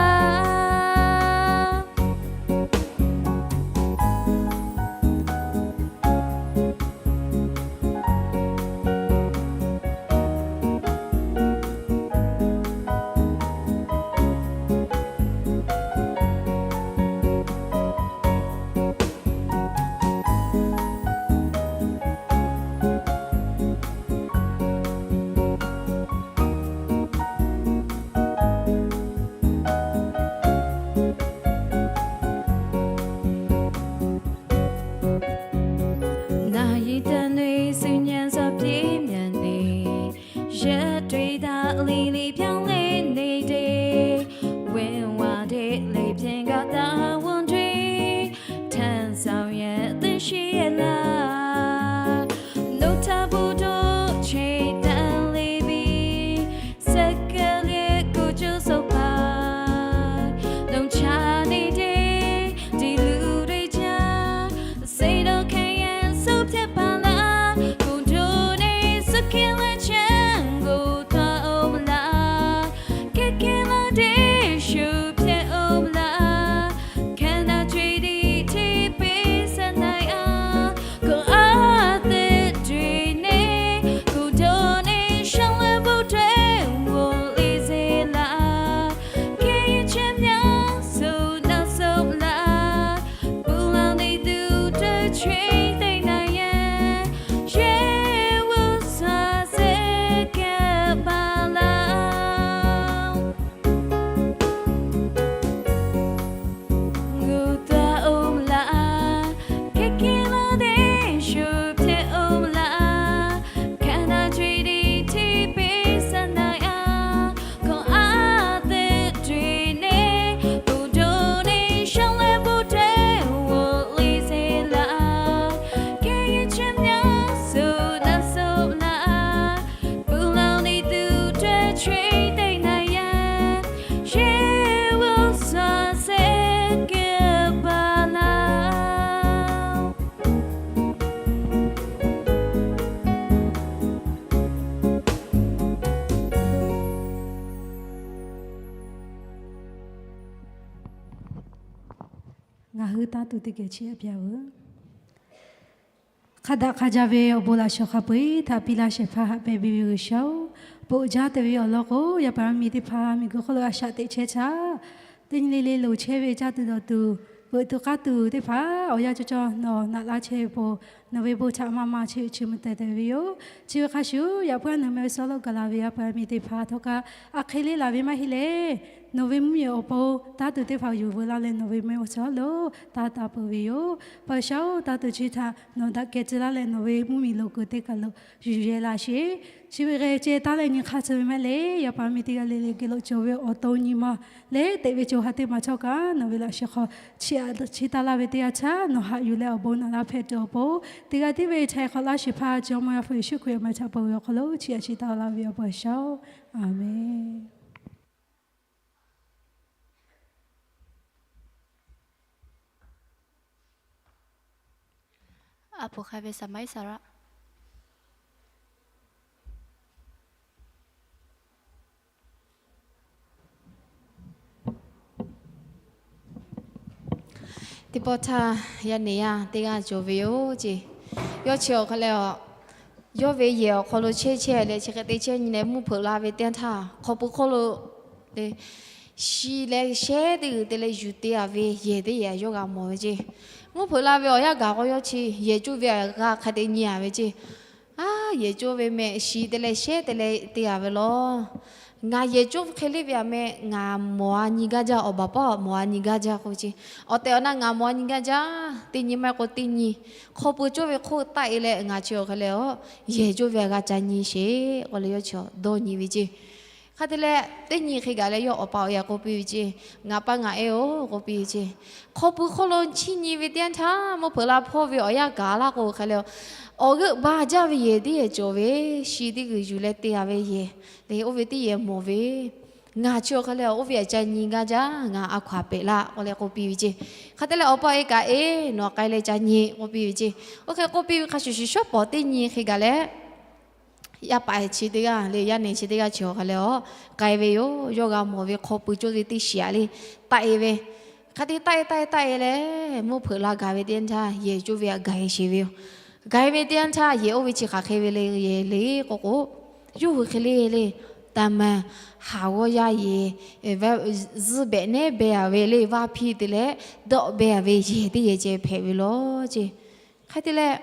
Naˬ yiˍ taˇ neˇ suh nyi sha piˇ mehˍ neˇ, yehˬ tuˬ daꞈ le le pyaˇ le neˇ te. Wehˬ wa teˇ le pehˬ gaˇ taˍ wonˇ te, htaˇ sha yehˬ teˇ shiˍ laˇ. Nawˬ htaꞈ bon dawˇ chehˇ taˍ le piˇ, suh hk'e le kuˬ cuˇ suh paˍ, nawˬ chaꞈ neˇ te, te luˬ teˇ caˇ, sheˍ dawˇ hk'e yehˬ suh hpehꞈ paˍ laˇ, kuˬ dawˇ neˇ suh hk'e leh chehˇ g'uˇ taˍ-oˬ laˇ. Hk'e hk'e laˇ teˇ shu hpehꞈ-oˬ laˇ, hk'e naˬ co-e tiˇ peˇ suh na-e a, k'o a teˇ co-e neˇ kuˬ dawˇ neˇ shaˉ laˇ bon teˇ g'aˇ le sheˍ laˇ. Hk'e yaˇ chehˇ myaˇ suh naˬ suh laˇ, pun laˇ neˇ tuˬ teˇ chehˇ teˇ na yehˬ, yehˬ g'uˇ suhˍ sheˍ kehˬ baˬ laˇ. G'uˇ taˍ-oˬ laˇ, hk'e hk'e laˇ teˇ shu hpehꞈ-oˬ laˇ, hk'e naˬ co-e tiˇ teˇ peˇ suh na-e a, k'o a teˇ co-e neˇ kuˬ dawˇ neˇ shaˉ laˇ bon teˇ g'aˇ le sheˍ laˇ. Hk'e yaˇ chehˇ myaˇ suh naˬ suh laˇ, pun laˇ neˇ tuˬ teˇ chehˇ teˇ na yehˬ, yehˬ g'uˇ suhˍ sheˍ kehˬ baˬ laˇ. Ngaˬ hui taˇ tuˬ teˇ geh chiˇ aꞈ piˇ-a veuˬ. Hk'a daꞈ hk'a jaˇ ve awˬ bon laꞈ shawˍ hk'a peu-eˬ htaꞈ piˇ laˇ shehˍ hpaˇ haꞈ pehˇ ve G'uiˬsha-oˬ, bon jaˇ te ve awˬ lawn k'o, yaˇ paˍ yaˇ miˇ teˇ hpaˍ miˬguiˬ hk'oˆ lo a shaꞈ teꞈ chehˇ htaˇ, teˇ nyi le le loˍ chehˇ ve caˇ tuˬ dawˬ tuˬ, veuꞈ tuˬ k'aˇ tuˬ teˇ hpaˍ awˬ yanˇ cawˬ cawˬ nawˬ naꞈ laˇ chehˇ ve pon, nawˬ ve bon htaꞈ maˇ maˇ chiˇ chiˇ mvuh teh teh ve yoˬ. Chi ve hk'a shuˍ, yaꞈ puiˉ nawˬ meh ve suhˉ lo gaˬ la ve yaˇ paˍ yaˇ miˇ teˇ hpaˍ htawˇ kaꞈ, a hk'e le laˬ ve maˇ heˆ leh, nawˬ ve mvuhˇmiˬ awˬ pon taˇ tuˬ teˇ hpaˍ yuˬ veu laˇ leh nawˬ ve mehˆ g'uˇ suhˍ lo taˇ taˍ peuˬ ve yoˬ. Paˍ G'uiˬsha-oˬ, taˇ tuˬ chi htaꞈ nawˬ daꞈ kehˬ tcuh laˇ leh nawˬ ve mvuhˇmiˬ lo kuˬ teˇ kaˬ lo yuˬ yehˬ laˇ sheˍ. Chi ve g'eh ceh taˉ leh nyi hk'aˇ tcuh ve maˇ heˆ leh, yaˇ paˍ yaˇ miˇ teˇ g'aˇ le le geh lo cawˬ ve awˬ to nyi ma leh teꞈ ve cawˬ ha teˇ maˬ htawˇ kaꞈ, nawˬ ve laꞈ shehˍ hk'aw chiˇ aꞈ chiˇ taˇ laˇ ve teˇ yanˇ htaˇ, nawˬ haꞈ yuˬ leh awˬ bon naꞈ laˇ hpehꞈ tuˬ awˬ pon, teˇ g'aˇ tiˉ ve htaiˍ hk'awꞈ laˇ shehˍ hpaˇ Jawˇmawˇ Yaˇ hpu Yeˍsuˆ Hkriꞈ awˬ meh htaꞈ peuˬ ve awˬ hk'aw lo chiˇ aꞈ chiˇ taˇ laˇ ve yoˬ, Paˍ G'uiˬsha-oˬ. Aˍmenˍ. A poˍ hk'a ve saˍ maˇ iˉ saˍ raˆ. Teˇ pawˆ htaˇ, yaˇ nehˬ yaˇ teˇ g'aˇ cawˬ ve yoˬ ceˇ. Yawˇ chi awˬ hk'aw leh awˬ yawˇ ve yehˬ awˬ hk'aw lo chehˇ chehˇ leh chi hk'e te chehˇ nyi leh mvuhˇ hpeuꞈ la ve teˇ yanˇ htaˇ, hk'aw pui hk'oˆ lo shi leh shehˉ teˇ g'uiˬ te leh yuˬ te-a ve yehˬ teˇ yehˬ yawˇ g'a mawˬ ve ceˇ. Mvuhˇ hpeuꞈ la ve awˬ yanˇ gaˬ k'o yawˇ chi yehˬ coˇ ve g'a hk'a te nyi-a ve ceˇ. A, yehˬ coˇ ve meh shi te leh shehˉ te leh te-a ve law. Ngaˬ yehˬ coˇ hk'e le ve-a meh, ngaˬ mawˬ-a nyi gaˇ jaˇ, awˬ baˬ pawˆ mawˬ-a nyi gaˇ jaˇ k'oˆ ve ceˇ. Awˬ tehˬ awˬ na ngaˬ mawˬ-a nyi gaˇ jaˇ, teˇ nyi maˇ k'o teˇ nyi, hk'aw pui coˇ ve hk'oˆ taˆ-e leh ngaˬ chi awˬ hk'e leh a, yehˬ coˇ ve g'a ca nyi sheˍ k'oˆ leh yawˇ chi dawˇ nyi ve ceˇ. Hk'a te leh teˇ nyi hk'e gaˬ leh yawˇ awˬ pa awˬ e k'oˆ piˇ ve ceˇ. Ngaˬ pa ngaˬ e-oˬ k'oˆ piˇ ve ceˇ. Hk'aw pui hk'oˆ lo chiˇ nyi ve teˇ yanˇ htaˇ mvuhˇ hpeuꞈ la hpawˇ ve awˬ yanˇ gaˬ laˇ k'o hk'e leh, awˬ g'euˆ ba jaˇ ve yehˬ teˇ yehˬ cawˬ ve, shi teˇ g'uiˬ yuˬ leh te-a ve yehˬ le oˇ ve teˇ yehˬ mawˬ ve, ngaˬ chi awˬ hk'e leh oˇ ve aꞈ ca nyi gaˇ jaˇ, ngaˬ a hkaw-anˬ pehꞈ laˇ k'oˆ leh k'oˆ piˇ ve ceˇ. Hk'a te leh awˬ pa awˬ e kaꞈ e, nawˬ k'ai leh ca nyi k'oˆ piˇ ve ceˇ. Oˇ hk'e k'oˆ piˇ ve hk'a shuˍ shuˍ shawˉ pawˍ teˇ nyi hk'e gaˬ leh, yaˇ paˍ chi teˇ g'aˇ le yaˇ nehˬ chi teˇ g'aˇ chi awˬ hk'e leh a, k'ai ve yoˬ. Yawˇ g'a mawˬ ve hk'aw pui coˇ ve teˇ shiˍ-a le taˆ-e ve. Hk'a te taˆ-e taˆ-e taˆ-e leh mvuhˇ hpeuꞈ la gaˬ ve teˇ yanˇ htaˇ yehˬ coˇ ve aꞈ gaˬ-e sheˍ ve yoˬ. Gaˬ-e ve teˇ yanˇ htaˇ yehˬ oˇ ve chi hk'aˬ hk'e ve le le k'oˆ k'o, yawˇ hui hk'e le le, taˍ maˍ haˍ g'awˇ yaˇ yehˬ, zuhˇ behꞈ nehˉ beh-a ve le vaˇ hpiˇ te leh dawˆ beh-a ve yehˬ teˇ yehˬ ceh hpehꞈ ve law ceˇ. Hk'e te leh,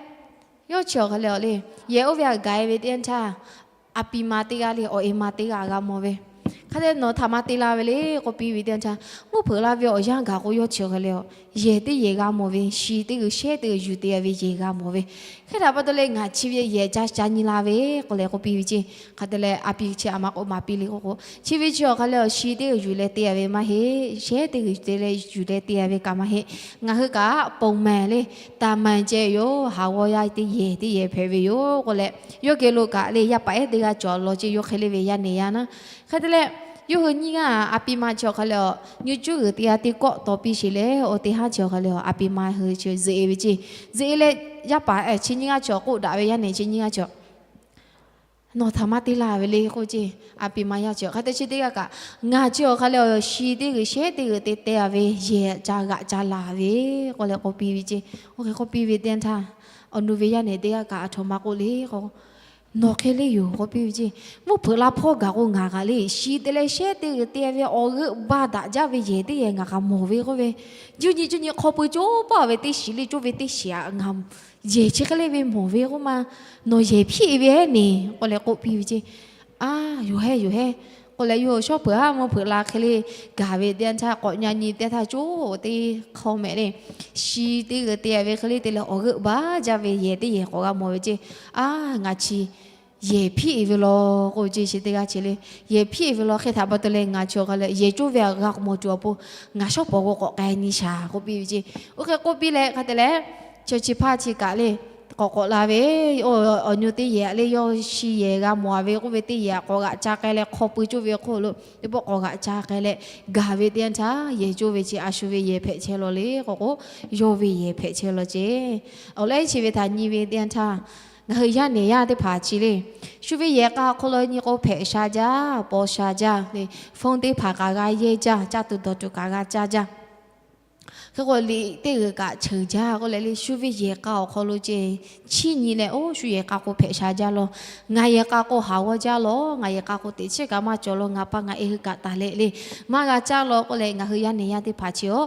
yawˇ chi awˬ hk'e leh a le, yehˬ oˇ ve aꞈ gaˬ-e ve teˇ yanˇ htaˇ, a pi ma teˇ g'aˇ le awˬ e ma teˇ g'aˇ g'a mawˬ ve. Hk'a te nawˬ htaꞈ ma te la ve le k'oˆ piˇ ve teˇ yanˇ htaˇ, mvuhˇ hpeuꞈ la ve awˬ yanˇ gaˬ k'o yawˇ chi awˬ hk'e leh a, yehˬ teˇ yehˬ g'a mawˬ ve, shi teˇ g'uiˬ shehˉ teˇ g'uiˬ yuˬ te-a ve yehˬ g'a mawˬ ve. Hk'e htaꞈ pa taw leh ngaˬ chi ve yehˬ ca ca nyi la ve k'oˆ leh k'oˆ piˇ ve ceˇ. Hk'a te leh a pi chi aˬ ma k'o maˍ piˇ le k'oˆ k'o, chi ve chi awˬ hk'e leh a shi teˇ g'uiˬ yuˬ leh te-a ve maˇ heˆ, shehˉ teˇ g'uiˬ te leh yuˬ leh te-a ve kaꞈ maˇ heˆ. Ngaˬ hui kaꞈ ponˬ mehˍ le, taˍ maˍ ceh yoˬ, haˍ g'awˇ yaˇ teˇ yehˬ teˇ yehˬ hpehꞈ ve yoˬ k'oˆ leh, yawˇ geh lo kaꞈ le yaˇ paˍ ehˉ teˇ g'aˇ cawˬ law ceˇ, yawˇ hk'e le ve yaˇ nehˬ yaˇ naˉ. Hk'e te leh, yawˇ hui nyiˇ g'aˇ a pi ma chi awˬ hk'e leh a, nyi cuˉ g'uiˬ teˇ g'aˇ teˇ kawˆ taw piˇ sheˍ leh, awˬ teˇ haˉ chi awˬ hk'e leh a, a pi ma hui chi zuhꞈ-e ve ceˇ. Zuhꞈ-e leh yaˇ paˍ chi nyiˇ g'aˇ chi awˬ k'oˆ daꞈ ve yaˇ nehˬ chi nyiˇ g'aˇ chi nawˬ htaꞈ maˇ te la ve le k'oˆ ceˇ. A pi ma yaˇ chi hk'e te chi teˇ g'aˇ kaꞈ, ngaˬ chi awˬ hk'e leh a shi teˇ g'uiˬ shehˉ teˇ g'uiˬ te teh-a ve yehˬ ca g'aꞈ ca laˬ ve k'oˆ leh k'oˆ piˇ ve ceˇ. Oˇ hk'e k'oˆ piˇ ve teˇ yanˇ htaˇ, awˬ nu ve yaˇ nehˬ teˇ g'aˇ kaꞈ aˬ htoꞈ ma k'oˆ le k'o, nawˬ hk'e le yoˬ k'oˆ piˇ ve ceˇ. Mvuhˇ hpeuꞈ la hpawˇ gaˬ k'o ngaˬ kaꞈ le shi te leh shehˉ teˇ g'uiˬ te-a ve awˬ g'euˆ ba daꞈ jaˇ ve yehˬ teˇ yehˬ ngaˬ kaꞈ mawˬ ve k'oˆ ve, juˇ nyi juˇ nyi hk'aw pui coˇ paˆ ve teˇ shiˍ le coˇ ve teˇ shiˍ-a ngaˬ yehˬ chi hk'e le ve mawˬ ve k'oˆ ma, nawˬ yehˬ hpiˆ-e ve heˉ neˬ k'oˆ leh k'oˆ piˇ ve ceˇ. A, yoˬ heˉ yoˬ heˉ k'oˆ leh yawˇ hui shawˉ peuˬ haˉ mvuhˇ hpeuꞈ la hk'e le gaˬ ve teˇ yanˇ htaˇ k'awꞈ nyi nyi teˇ htaˇ coˇ teˇ hk'awˇ mehˍ le, shi teˇ g'uiˬ te-a ve hk'e le te leh awˬ g'euˆ ba jaˇ ve yehˬ teˇ yehˬ k'awꞈ g'a mawˬ ve ceˇ. A, ngaˬ chi yehˬ hpiˆ-e ve law k'oˆ ve ceˇ. Chi teˇ g'aˇ chi le, yehˬ hpiˆ-e ve law hk'e htaꞈ pa taw leh ngaˬ chi awˬ hk'e leh yehˬ coˇ ve aꞈ g'a mawˬ tuˬ awˬ pon ngaˬ shawˉ pawˍ k'o k'awꞈ k'ai nyi shaˍ k'oˆ piˇ ve ceˇ. Oˇ hk'e k'oˆ piˇ leh hk'a te leh, chi chi hpaˇ chi kaꞈ le k'awꞈ k'awꞈ la ve, awˬ nyi teˇ yehˬ le yawˇ shi yehˬ g'a mawˬ-a ve k'oˆ ve teˇ yehˬ k'awꞈ g'aꞈ ca k'ai leh hk'aw pui coˇ ve hk'oˆ lo teˇ pawˆ k'awꞈ g'aꞈ ca k'ai leh gaˬ ve teˇ yanˇ htaˇ yehˬ coˇ ve chi a shu ve yehˬ hpehꞈ chehˇ law le k'o k'o, yawˇ ve yehˬ hpehꞈ chehˇ law ceˇ. Awˬ laiˉ chi ve htaꞈ nyi ve teˇ yanˇ htaˇ, ngaˬ hui yaˇ nehˬ yaˇ teˇ hpaˍ chi le, shu ve yehˬ k'a awˬ hk'aw lo nyi k'o hpehꞈ sha jaˇ, paw sha jaˇ le, phone teˇ hpaˍ kaꞈ g'a yehˇ jaˇ, caˇ tuˬ dawˬ tuˬ kaꞈ g'a caˇ jaˇ. Hk'e k'o liꞈ teˇ g'uiˬ kaꞈ cheuˬ jaˇ k'oˆ leh le, shu ve yehˬ k'a awˬ hk'aw lo ceˇ chiˇ nyi leh, oˇ shu yehˬ k'a k'o hpehꞈ sha jaˇ law, ngaˬ yehˬ k'a k'o haˍ g'awˇ jaˇ law, ngaˬ yehˬ k'a k'o teꞈ chiˉ kaꞈ maˇ cawˬ law, ngaˬ pa ngaˬ e hui kaꞈ taˍ leh le maˇ g'a caˇ law k'oˆ leh, ngaˬ hui yaˇ nehˬ yaˇ teˇ hpaˍ chi a,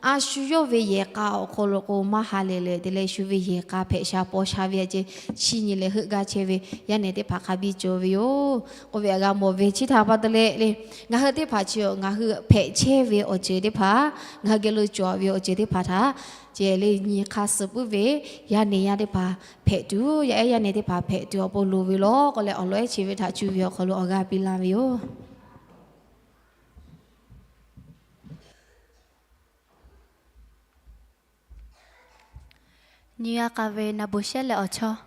a shu yawˇ ve yehˬ k'a awˬ hk'aw lo k'o maˇ ha lehˬ lehˬ te leh shu ve yehˬ k'a hpehꞈ sha paw sha ve ceˇ chiˇ nyi leh heuˆ gaˇ chehˇ ve yaˇ nehˬ teˇ hpaˍ hk'a biˇ cawˬ ve yoˬ k'oˆ ve aꞈ g'a mawˬ ve. Chi htaꞈ pa taw leh le, ngaˬ hui teˇ hpaˍ chi ngaˬ hui hpehꞈ chehˇ ve awˬ ceuˬ teˇ hpaˍ, ngaˬ hui geh lo cawˬ ve awˬ ceuˬ teˇ hpaˍ htaꞈ ceh le nyi hk'aˇ suh puiˉ ve yaˇ nehˬ yaˇ teˇ hpaˍ hpehꞈ tuˬ, yaˇ ehˉ yaˇ nehˬ teˇ hpaˍ hpehꞈ tuˬ awˬ pon loˍ ve law k'oˆ leh, awˬ lawn ehˉ chi ve htaꞈ cuˇ ve awˬ hk'aw lo awˬ g'aˇ piˇ laˇ ve yoˬ. Nyi g'a k'a ve naˬ bvuhˬ shehˉ leh awˬ chawˇ.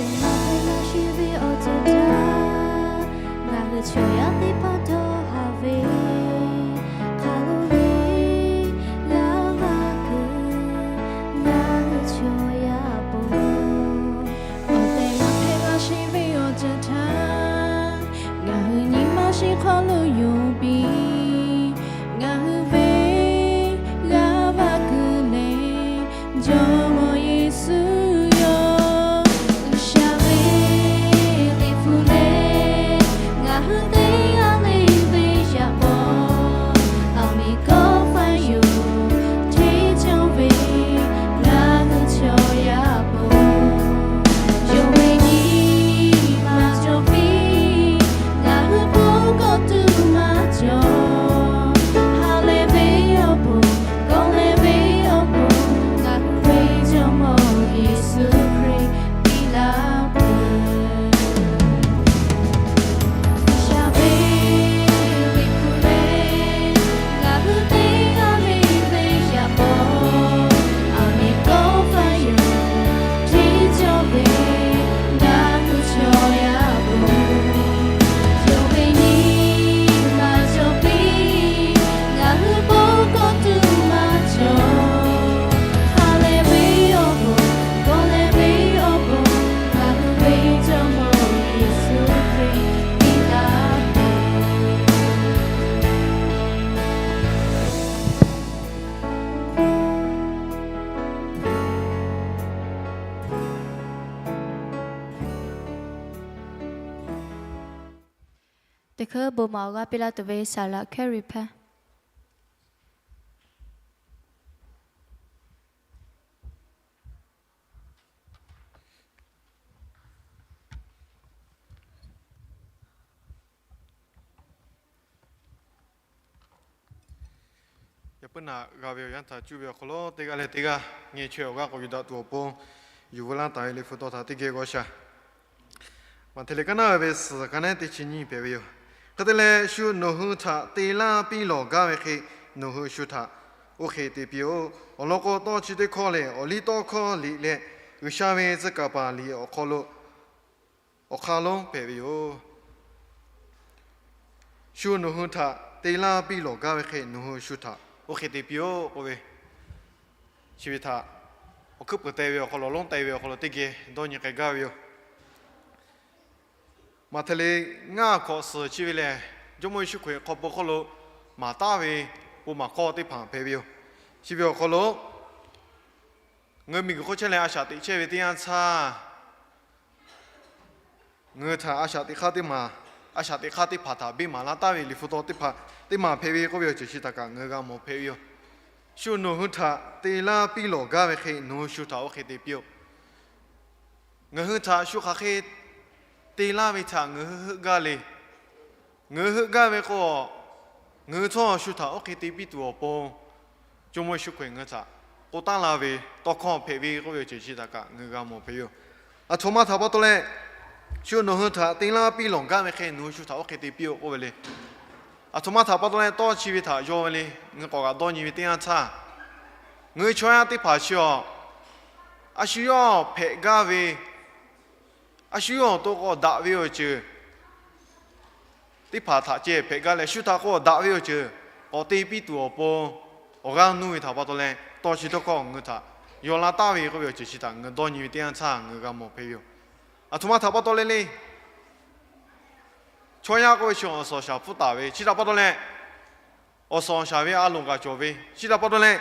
Ngaˬ hui na shi ve awˬ ceuˬ htaꞈ ngaˬ hui chaw yaˇ teˇ hpaˍ dawˇ haˍ ve, hk'a lo ve g'aˇ va kuiˬ ngaˬ hui chaw yaˇ po. Awˬ tehˬ na hpehꞈ la shi ve awˬ ceuˬ htaꞈ ngaˬ hui nyi ma shiˍ hk'aw lo yonˍ piˇ. Ngaˬ hui ve g'aˇ va kuiˬ lehˬ, Jawˇmawˇ Yeˍsuˆ yoˬ. G'uiˬsha ve Liꞈ hpu lehˬ, ngaˬ hui teˇ g'aˇ le ve yaꞈ k'aw, awˬ meꞈ kawˆ faiˇ yoˬ. Hteˇ cawˇ ve ngaˬ hui chaw yaˇ po, yonˍ ve nyi ma cawˬ piˇ. Ngaˬ hui bon kawˆ tuˬ maˇ cawˬ. Ha lehˬ ve awˬ bon, kawˆ lehˬ ve awˬ bon, ngaˬ hui ve Jawˇmawˇ Yeˍsuˆ Hkriꞈ piˇ laˇ peuˬ. G'uiˬsha ve Liꞈ hpu lehˬ, ngaˬ hui teˇ g'aˇ le ve yaꞈ k'aw, awˬ meꞈ kawˆ faiˇ yoˬ. Hteˇ cawˇ ve ngaˬ hui chaw yaˇ po, yonˍ ve nyi ma cawˬ piˇ. Ngaˬ hui bon kawˆ tuˬ maˇ cawˬ. Ha lehˬ ve awˬ bon, kawˆ lehˬ ve awˬ bon, ngaˬ hui ve Jawˇmawˇ Yeˍsuˆ Hkriꞈ piˇ laˇ peuˬ. Teˇ hkui bon maˍ awˬ g'aˇ piˇ laˇ tuˬ ve saˍ laꞈ Hkehˉ Riˍ hpehˇ. Yaꞈ puiˉ naꞈ g'a ve awˬ yanˇ htaꞈ cuˇ ve awˬ hk'aw lo teˇ g'aˇ leh teˇ g'aˇ ngeh chaweh awˬ g'aˇ k'awꞈ yuˬ daꞈ tuˬ awˬ pon, yuˬ veu laˇ taˍ ve Liꞈ hpu tawˇ htaꞈ teˇ geh g'aw sha. Maꞈhtehˍ liꞈ kaˉ naˉ ve suhˍ ka naˉ teˇ chi nyiˇ hpehꞈ ve yoˬ. Hk'e te leh, shu nawˬ hui htaꞈ te laˇ piˇ lawˬ gaˇ ve hk'e, nawˬ hui shu htaꞈ oˇ hk'e te piˇ-oˆ. Awˬ lawn k'o, tawˇ chi teˇ hkawˇ lehˬ, awˬ liˇ tawˇ hkawˇ liꞈ leh G'uiˬsha ve tcuh kaˍ paˍ liꞈ awˬ hk'aw lo awˬ hk'aˇ lonˉ hpehꞈ ve yoˬ. Shu nawˬ hui htaꞈ te laˇ piˇ lawˬ gaˇ ve hk'e, nawˬ hui shu htaꞈ oˇ hk'e te piˇ-oˆ k'oˆ ve, chi ve htaꞈ awˬ hkuiˉ puiˍ te ve awˬ hk'aw lo, lonˉ te ve awˬ hk'aw lo teˇ geh dawˇ nyi k'ai gaˇ ve yoˬ. Maꞈhtehˍ liꞈ ngaˇ hkawꞈ suhˍ chi ve lehˬ, Jawˇmawˇ Yeˍsuˆ Hkriꞈ hk'aw peuˬ hk'aw lo maˍ taˍ ve bon maˍ hkawˇ teˇ hpaˍ hpehꞈ ve yoˬ. Chi ve awˬ hk'aw lo ngaˬ hui miˬguiˬ hk'oˆ chehˇ leh a shaꞈ teꞈ chehˇ ve teˇ yanˇ htaˇ, ngaˬ hui htaꞈ a shaꞈ teꞈ hk'aˇ teˇ maˬ, a shaꞈ teꞈ hk'aˇ teˇ hpaˍ htaꞈ biˇ maˍ laˇ taˍ ve Liꞈ hpu taw teˇ hpaˍ teˇ maˬ hpehꞈ ve k'oˆ ve awˬ ceuˬ chi htaꞈ kaꞈ ngaˬ hui g'a mawˬ hpehꞈ ve yoˬ. Shu nawˬ hui htaꞈ te laˇ piˇ lawˬ gaˇ ve hk'e, nawˬ hui shu htaꞈ oˇ hk'e te piˇ-oˆ. Ngaˬ hui htaꞈ shu hk'aˬ hk'e te laˇ ve htaꞈ ngaˬ hui heuˆ gaˇ le. Ngaˬ hui heuˆ gaˇ ve k'o, ngaˬ hui htawˇ shu htaꞈ oˇ hk'e te piˇ tuˬ awˬ pon, Jawˇmawˇ Yeˍsuˆ Hkriꞈ ngaˬ hui htaꞈ k'oˆ taˉ la ve tawˇ hkawˇ hpehꞈ ve k'oˆ ve awˬ ceuˬ chi htaꞈ kaꞈ ngaˬ hui g'a mawˬ hpehꞈ ve yoˬ. Aˬ htoꞈ ma htaꞈ pa taw leh, shu nawˬ hui htaꞈ te laˇ piˇ lawˬ gaˇ ve hk'e, nawˬ hui shu htaꞈ oˇ hk'e te piˇ-oˆ k'oˆ ve le. Aˬ htoꞈ ma htaꞈ pa taw leh, tawˇ chi ve htaꞈ yawˇ ve le, ngaˬ hui k'awꞈ g'aꞈ dawˇ nyi ve teˇ yanˇ htaˇ, ngaˬ hui chaw yaˇ teˇ hpaˍ chi awˬ, a shu yawˇ hpehꞈ gaˇ ve, a shu yawˇ awˬ to k'awꞈ daꞈ ve awˬ ceuˬ teˇ hpaˍ htaꞈ ceh hpehꞈ gaˇ leh, shu htaꞈ k'awꞈ daꞈ ve awˬ ceuˬ k'awꞈ te piˇ tuˬ awˬ pon awˬ g'aˇ nuˇ ve htaꞈ pa taw leh, tawˇ chi tawˇ hkawˇ ngaˬ hui htaꞈ yaw laˇ taˍ ve k'oˆ ve awˬ ceuˬ chi htaꞈ ngaˬ hui dawˇ nyi ve teˇ yanˇ htaˇ ngaˬ hui g'a mawˬ hpehꞈ ve yoˬ. Aˬ htoꞈ ma htaꞈ pa taw leh le, chaw yaˇ k'oˆ ve chi awˬ suhˍ awˬ shaˍ pfuhˇ taˍ ve, chi htaꞈ pa taw leh, awˬ suhˍ awˬ shaˍ ve a loˍ kaꞈ cawˬ ve, chi htaꞈ pa taw leh,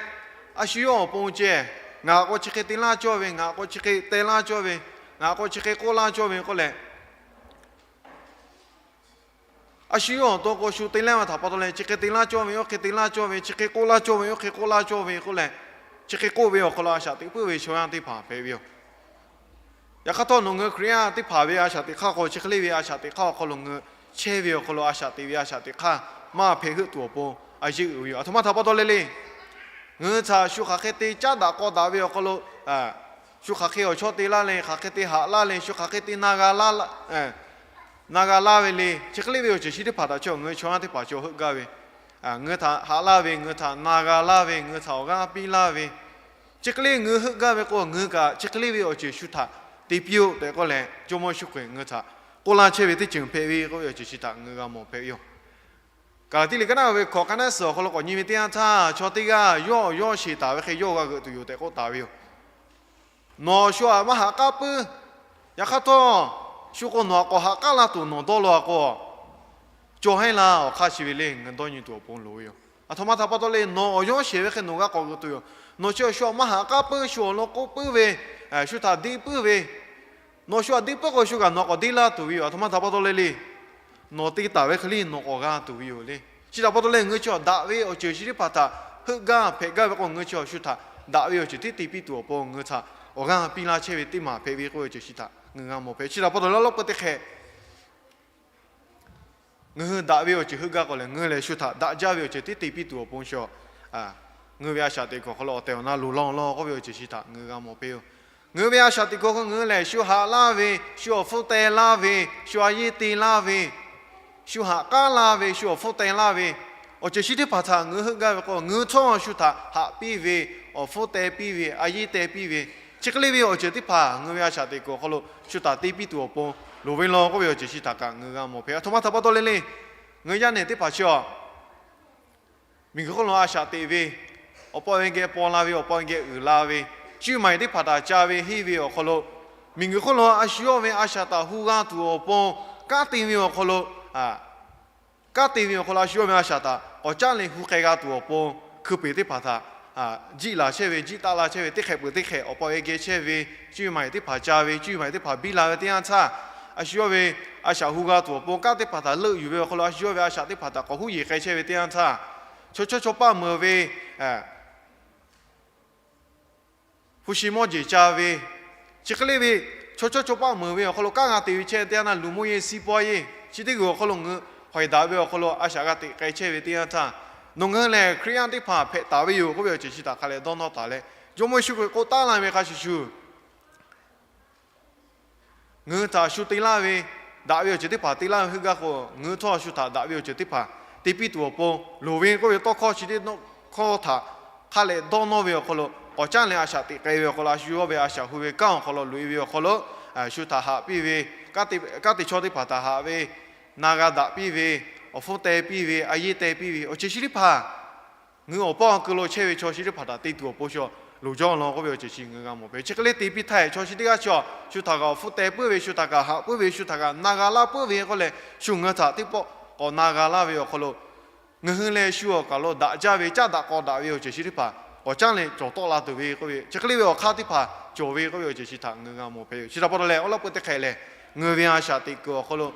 a shu yawˇ awˬ pon ceh, ngaˬ k'awꞈ chi hk'e te laˇ cawˇ ve, ngaˬ k'awꞈ chi hk'e te laˇ cawˇ ve, ngaˬ k'awꞈ chi hk'e k'oˆ laˇ cawˇ ve k'oˆ leh, a shu yawˇ awˬ to k'o shu te laˇ ve htaꞈ pa taw leh, chi hk'e te laˇ cawˇ ve, oˇ hk'e te laˇ cawˇ ve, chi hk'e k'oˆ laˇ cawˇ ve, oˇ hk'e k'oˆ laˇ cawˇ ve k'oˆ leh, chi hk'e k'oˆ ve awˬ hk'aw lo a shaꞈ teꞈ puiˉ ve chaw yaˇ teˇ hpaˍ hpehꞈ ve yoˬ. Yaꞈ hk'aˇ htawˇ, nawˬ ngaˬ hui Hkriꞈ yaˇ teˇ hpaˍ ve a shaꞈ teꞈ hk'aˇ k'o, chi hk'e le ve a shaꞈ teꞈ hk'aˇ awˬ hk'aw lo ngaˬ hui chehˇ ve awˬ hk'aw lo a shaꞈ teꞈ ve a shaꞈ teꞈ hk'aˇ maˇ hpehꞈ heuˆ tuˬ awˬ pon a yeˇ uiˍ ve yoˬ. Aˬ htoꞈ ma htaꞈ pa taw leh le, ngaˬ hui htaꞈ shu hk'aˬ hk'e te caˉ daꞈ k'aw daꞈ ve awˬ hk'aw lo, shu hk'aˬ hk'e awˬ chawˇ te laˇ leh, hk'aˬ hk'e te haꞈ laˇ leh, shu hk'aˬ hk'e te na g'a laˇ, na g'a laˇ ve le, chi hk'e le ve awˬ ceuˬ chi teˇ hpaˍ htaꞈ chaw ngaˬ hui chaw yaˇ teˇ hpaˍ chaw heuˆ gaˇ ve, ngaˬ hui htaꞈ haꞈ laˇ ve, ngaˬ hui htaꞈ na g'a laˇ ve, ngaˬ hui htaꞈ awˬ g'aˇ piˇ laˇ ve, chi hk'e le ngaˬ hui heuˆ gaˇ ve k'o, ngaˬ hui kaꞈ chi hk'e le ve awˬ ceuˬ shu htaꞈ te piˇ-oˆ tehꞈ k'oˆ leh, Jawˇmawˇ Yeˍsuˆ Hkriꞈ ngaˬ hui htaꞈ k'oˆ laˇ chehˇ ve teˇ ceuˬ hpehꞈ ve k'oˆ ve awˬ ceuˬ chi htaꞈ ngaˬ hui g'a mawˬ hpehꞈ ve yoˬ. Kaˍlaˍtiˆ liꞈ ka naˉ ve hkawꞈ ka naˉ suhˍ awˬ hk'aw lo k'awꞈ nyi ve teˇ yanˇ htaˇ, chaw teˇ g'aˇ yawˇ awˬ yawˇ sheˍ taˍ ve hk'e yawˇ g'a g'euꞈ tuˬ yoˬ tehꞈ k'oˆ taˍ ve yoˬ. Nawˬ shu htaꞈ maˇ haꞈ k'aˉ puiˉ. Yaꞈ hk'aˇ htawˇ, shu k'o nawˬ htaꞈ k'awꞈ haꞈ k'aˉ la tuˬ nawˬ dawˇ law k'o, cawˬ heˆ laˇ. Awˬ hk'aˇ chi ve le ngaˬ hui dawˇ nyi tuˬ awˬ pon loˍ ve yoˬ. Aˬ htoꞈ ma htaꞈ pa taw le, nawˬ awˬ yawˇ sheˍ ve hk'e nawˬ g'a k'awꞈ g'euꞈ tuˬ yoˬ. Nawˬ chi shu htaꞈ maˇ haꞈ k'aˉ puiˉ, shu awˬ lawn k'oˆ puiˉ ve, shu htaꞈ deˇ puiˉ ve, nawˬ shu htaꞈ deˇ puiˉ k'o shu kaꞈ nawˬ k'awꞈ deˇ laˇ tuˬ ve yoˬ. Aˬ htoꞈ ma htaꞈ pa taw le le, nawˬ te taˍ ve hk'e le nawˬ k'awꞈ g'a tuˬ ve yoˬ le. Chi htaꞈ pa taw leh ngaˬ hui chi daꞈ ve awˬ ceuˬ chi teˇ hpaˍ htaꞈ heuˆ gaˇ hpehꞈ gaˇ ve k'o, ngaˬ hui chi shu htaꞈ daꞈ ve awˬ ceuˬ tiˉ te piˇ tuˬ awˬ pon ngaˬ hui htaꞈ awˬ g'aˇ piˇ laˇ chehˇ ve teˇ maˬ hpehꞈ ve k'oˆ ve awˬ ceuˬ chi htaꞈ ngaˬ hui g'a mawˬ hpehꞈ. Chi htaꞈ pa taw leh awˉ lawˉ peu teˇ hk'e ngaˬ hui daꞈ ve awˬ ceuˬ heuˆ gaˇ k'o lehˬ, ngaˬ hui lehˬ shu htaꞈ daꞈ jaˇ ve awˬ ceuˬ tiˉ te piˇ tuˬ awˬ pon shu ngaˬ hui ve a shaꞈ teꞈ kuiˬ awˬ hk'aw lo awˬ tehˬ awˬ na loˍ law law k'oˆ ve awˬ ceuˬ chi htaꞈ ngaˬ hui g'a mawˬ hpehꞈ yoˬ. Ngaˬ hui ve a shaꞈ teꞈ kuiˬ awˬ hk'aw ngaˬ hui lehˬ shu haꞈ laˇ ve, shu awˬ hpfuhˇ teh laˇ ve, shu a yeˇ te laˇ ve, shu haꞈ k'aˉ laˇ ve, shu awˬ hpfuhˇ teh laˇ ve awˬ ceuˬ chi teˇ hpaˍ htaꞈ ngaˬ hui heuˆ gaˇ ve k'o, ngaˬ hui htawˇ shu htaꞈ haꞈ piˇ ve, awˬ hpfuhˇ teh piˇ ve, a yeˇ teh piˇ ve, chi hk'e le ve awˬ ceuˬ teˇ hpaˍ ngaˬ hui ve a shaꞈ teꞈ kuiˬ awˬ hk'aw lo shu htaꞈ te piˇ tuˬ awˬ pon loˍ ve law k'oˆ ve awˬ ceuˬ chi htaꞈ kaꞈ ngaˬ hui g'a mawˬ hpehꞈ. Aˬ htoꞈ ma htaꞈ pa taw le le, ngaˬ hui yaˇ nehˬ teˇ hpaˍ chi a miˬguiˬ hk'oˆ lo a shaꞈ teꞈ ve, awˬ pa ve geh paw la ve, awˬ pa ve geh uiˍ la ve, cuˇ yiˍ teˇ hpaˍ htaꞈ ca ve henˇ ve awˬ hk'aw lo, miˬguiˬ hk'oˆ lo a shu yawˇ ve a shaꞈ htaꞈ hu g'a tuˬ awˬ pon, kanˉ te ve awˬ hk'aw lo, kanˉ te ve awˬ hk'aw lo a shu yawˇ ve a shaꞈ htaꞈ k'awꞈ caˉ leh hu k'ai g'a tuˬ awˬ pon, hkui peˬ teˇ hpaˍ htaꞈ jiˆ laˬ chehˇ ve, jiˆ taˆ la chehˇ ve, teˇ hk'ehꞈ peuˬ teˇ hk'ehꞈ awˬ pa ve geh chehˇ ve, cuˇ yiˍ teˇ hpaˍ ca ve, cuˇ yiˍ teˇ hpaˍ biˇ la ve teˇ yanˇ htaˇ, a shu yawˇ ve a shaꞈ hu g'a tuˬ awˬ pon kanˉ teˇ hpaˍ htaꞈ leuˆ yuˬ ve awˬ hk'aw lo a shu yawˇ ve a shaꞈ teˇ hpaˍ htaꞈ k'awꞈ huˉ yeˬ k'ai chehˇ ve teˇ yanˇ htaˇ, chaw chawˇ chaw paˆ meuˍ ve, hpu shi mawˇ jeˬ ca ve, chi hk'e le ve chaw chawˇ chaw paˆ meuˍ ve awˬ hk'aw lo kanˉ g'a te ve chehˇ teˇ yanˇ htaˇ, luˬ moˇ yeˇ siˉ pawehˇ yeˇ chi teˇ g'uiˬ awˬ hk'aw lo ngaˬ hui hawehˬ daꞈ ve awˬ hk'aw lo a shaꞈ g'a teꞈ k'ai chehˇ ve teˇ yanˇ htaˇ, nawˬ ngaˬ hui lehˬ Hkriꞈ yaˇ teˇ hpaˍ hpehꞈ taˍ ve yoˬ k'oˆ ve awˬ ceuˬ chi htaꞈ hk'a leh dawˇ nawˇ taˍ leh, Jawˇmawˇ Yeˍsuˆ Hkriꞈ k'oˆ taˉ laˇ ve hk'a shuˍ shuˍ, ngaˬ hui htaꞈ shu te laˇ ve, daꞈ ve awˬ ceuˬ teˇ hpaˍ te laˇ ve heuˆ gaˇ k'o, ngaˬ hui htawˇ shu htaꞈ daꞈ ve awˬ ceuˬ teˇ hpaˍ te piˇ tuˬ awˬ pon loˍ ve k'oˆ ve tawˇ hkawˇ chi teˇ hkawˇ htaꞈ hk'a leh dawˇ nawˇ ve awˬ hk'aw lo, k'awꞈ caˉ leh a shaꞈ teꞈ k'ai ve awˬ hk'aw lo, a shu yawˇ ve a shaꞈ hu ve kanˉ awˬ hk'aw lo loꞈ e ve awˬ hk'aw lo, shu htaꞈ haꞈ piˇ ve, kanˉ te chaw teˇ hpaˍ htaꞈ haꞈ ve, na g'a daꞈ piˇ ve, awˬ hpfuhˇ teh piˇ ve, a yeˇ teh piˇ ve awˬ ceuˬ chi teˇ hpaˍ ngaˬ hui awˬ paˇ awˬ keu lo chehˇ ve chaw chi teˇ hpaˍ htaꞈ te tuˬ awˬ pon shu loˍ jaw law k'oˆ ve awˬ ceuˬ chi ngaˬ hui g'a mawˬ hpehꞈ. Chi hk'e le te piˇ htaˇ, chaw chi teˇ g'aˇ chi a shu htaꞈ kaꞈ awˬ hpfuhˇ teh puiˉ ve, shu htaꞈ kaꞈ haꞈ puiˉ ve, shu htaꞈ kaꞈ na g'a laˇ puiˉ ve k'oˆ leh, shu ngaˬ hui htaꞈ teˇ pawˆ k'awꞈ na g'a laˇ ve awˬ hk'aw lo, ngaˬ hui leh shu awˬ kaˬ lo daꞈ jaˇ ve, caˉ daꞈ k'aw daꞈ ve awˬ ceuˬ chi teˇ hpaˍ k'awꞈ caˉ leh cawˬ tawˆ la tuˬ ve k'oˆ ve, chi hk'e le ve awˬ hk'aˇ teˇ hpaˍ cawˬ ve k'oˆ ve awˬ ceuˬ chi htaꞈ ngaˬ hui g'a mawˬ hpehꞈ ve yoˬ. Chi htaꞈ pa taw leh awˉ lawˉ peu teˇ hk'e lehˬ, ngaˬ hui ve a shaꞈ teꞈ kuiˬ awˬ hk'aw lo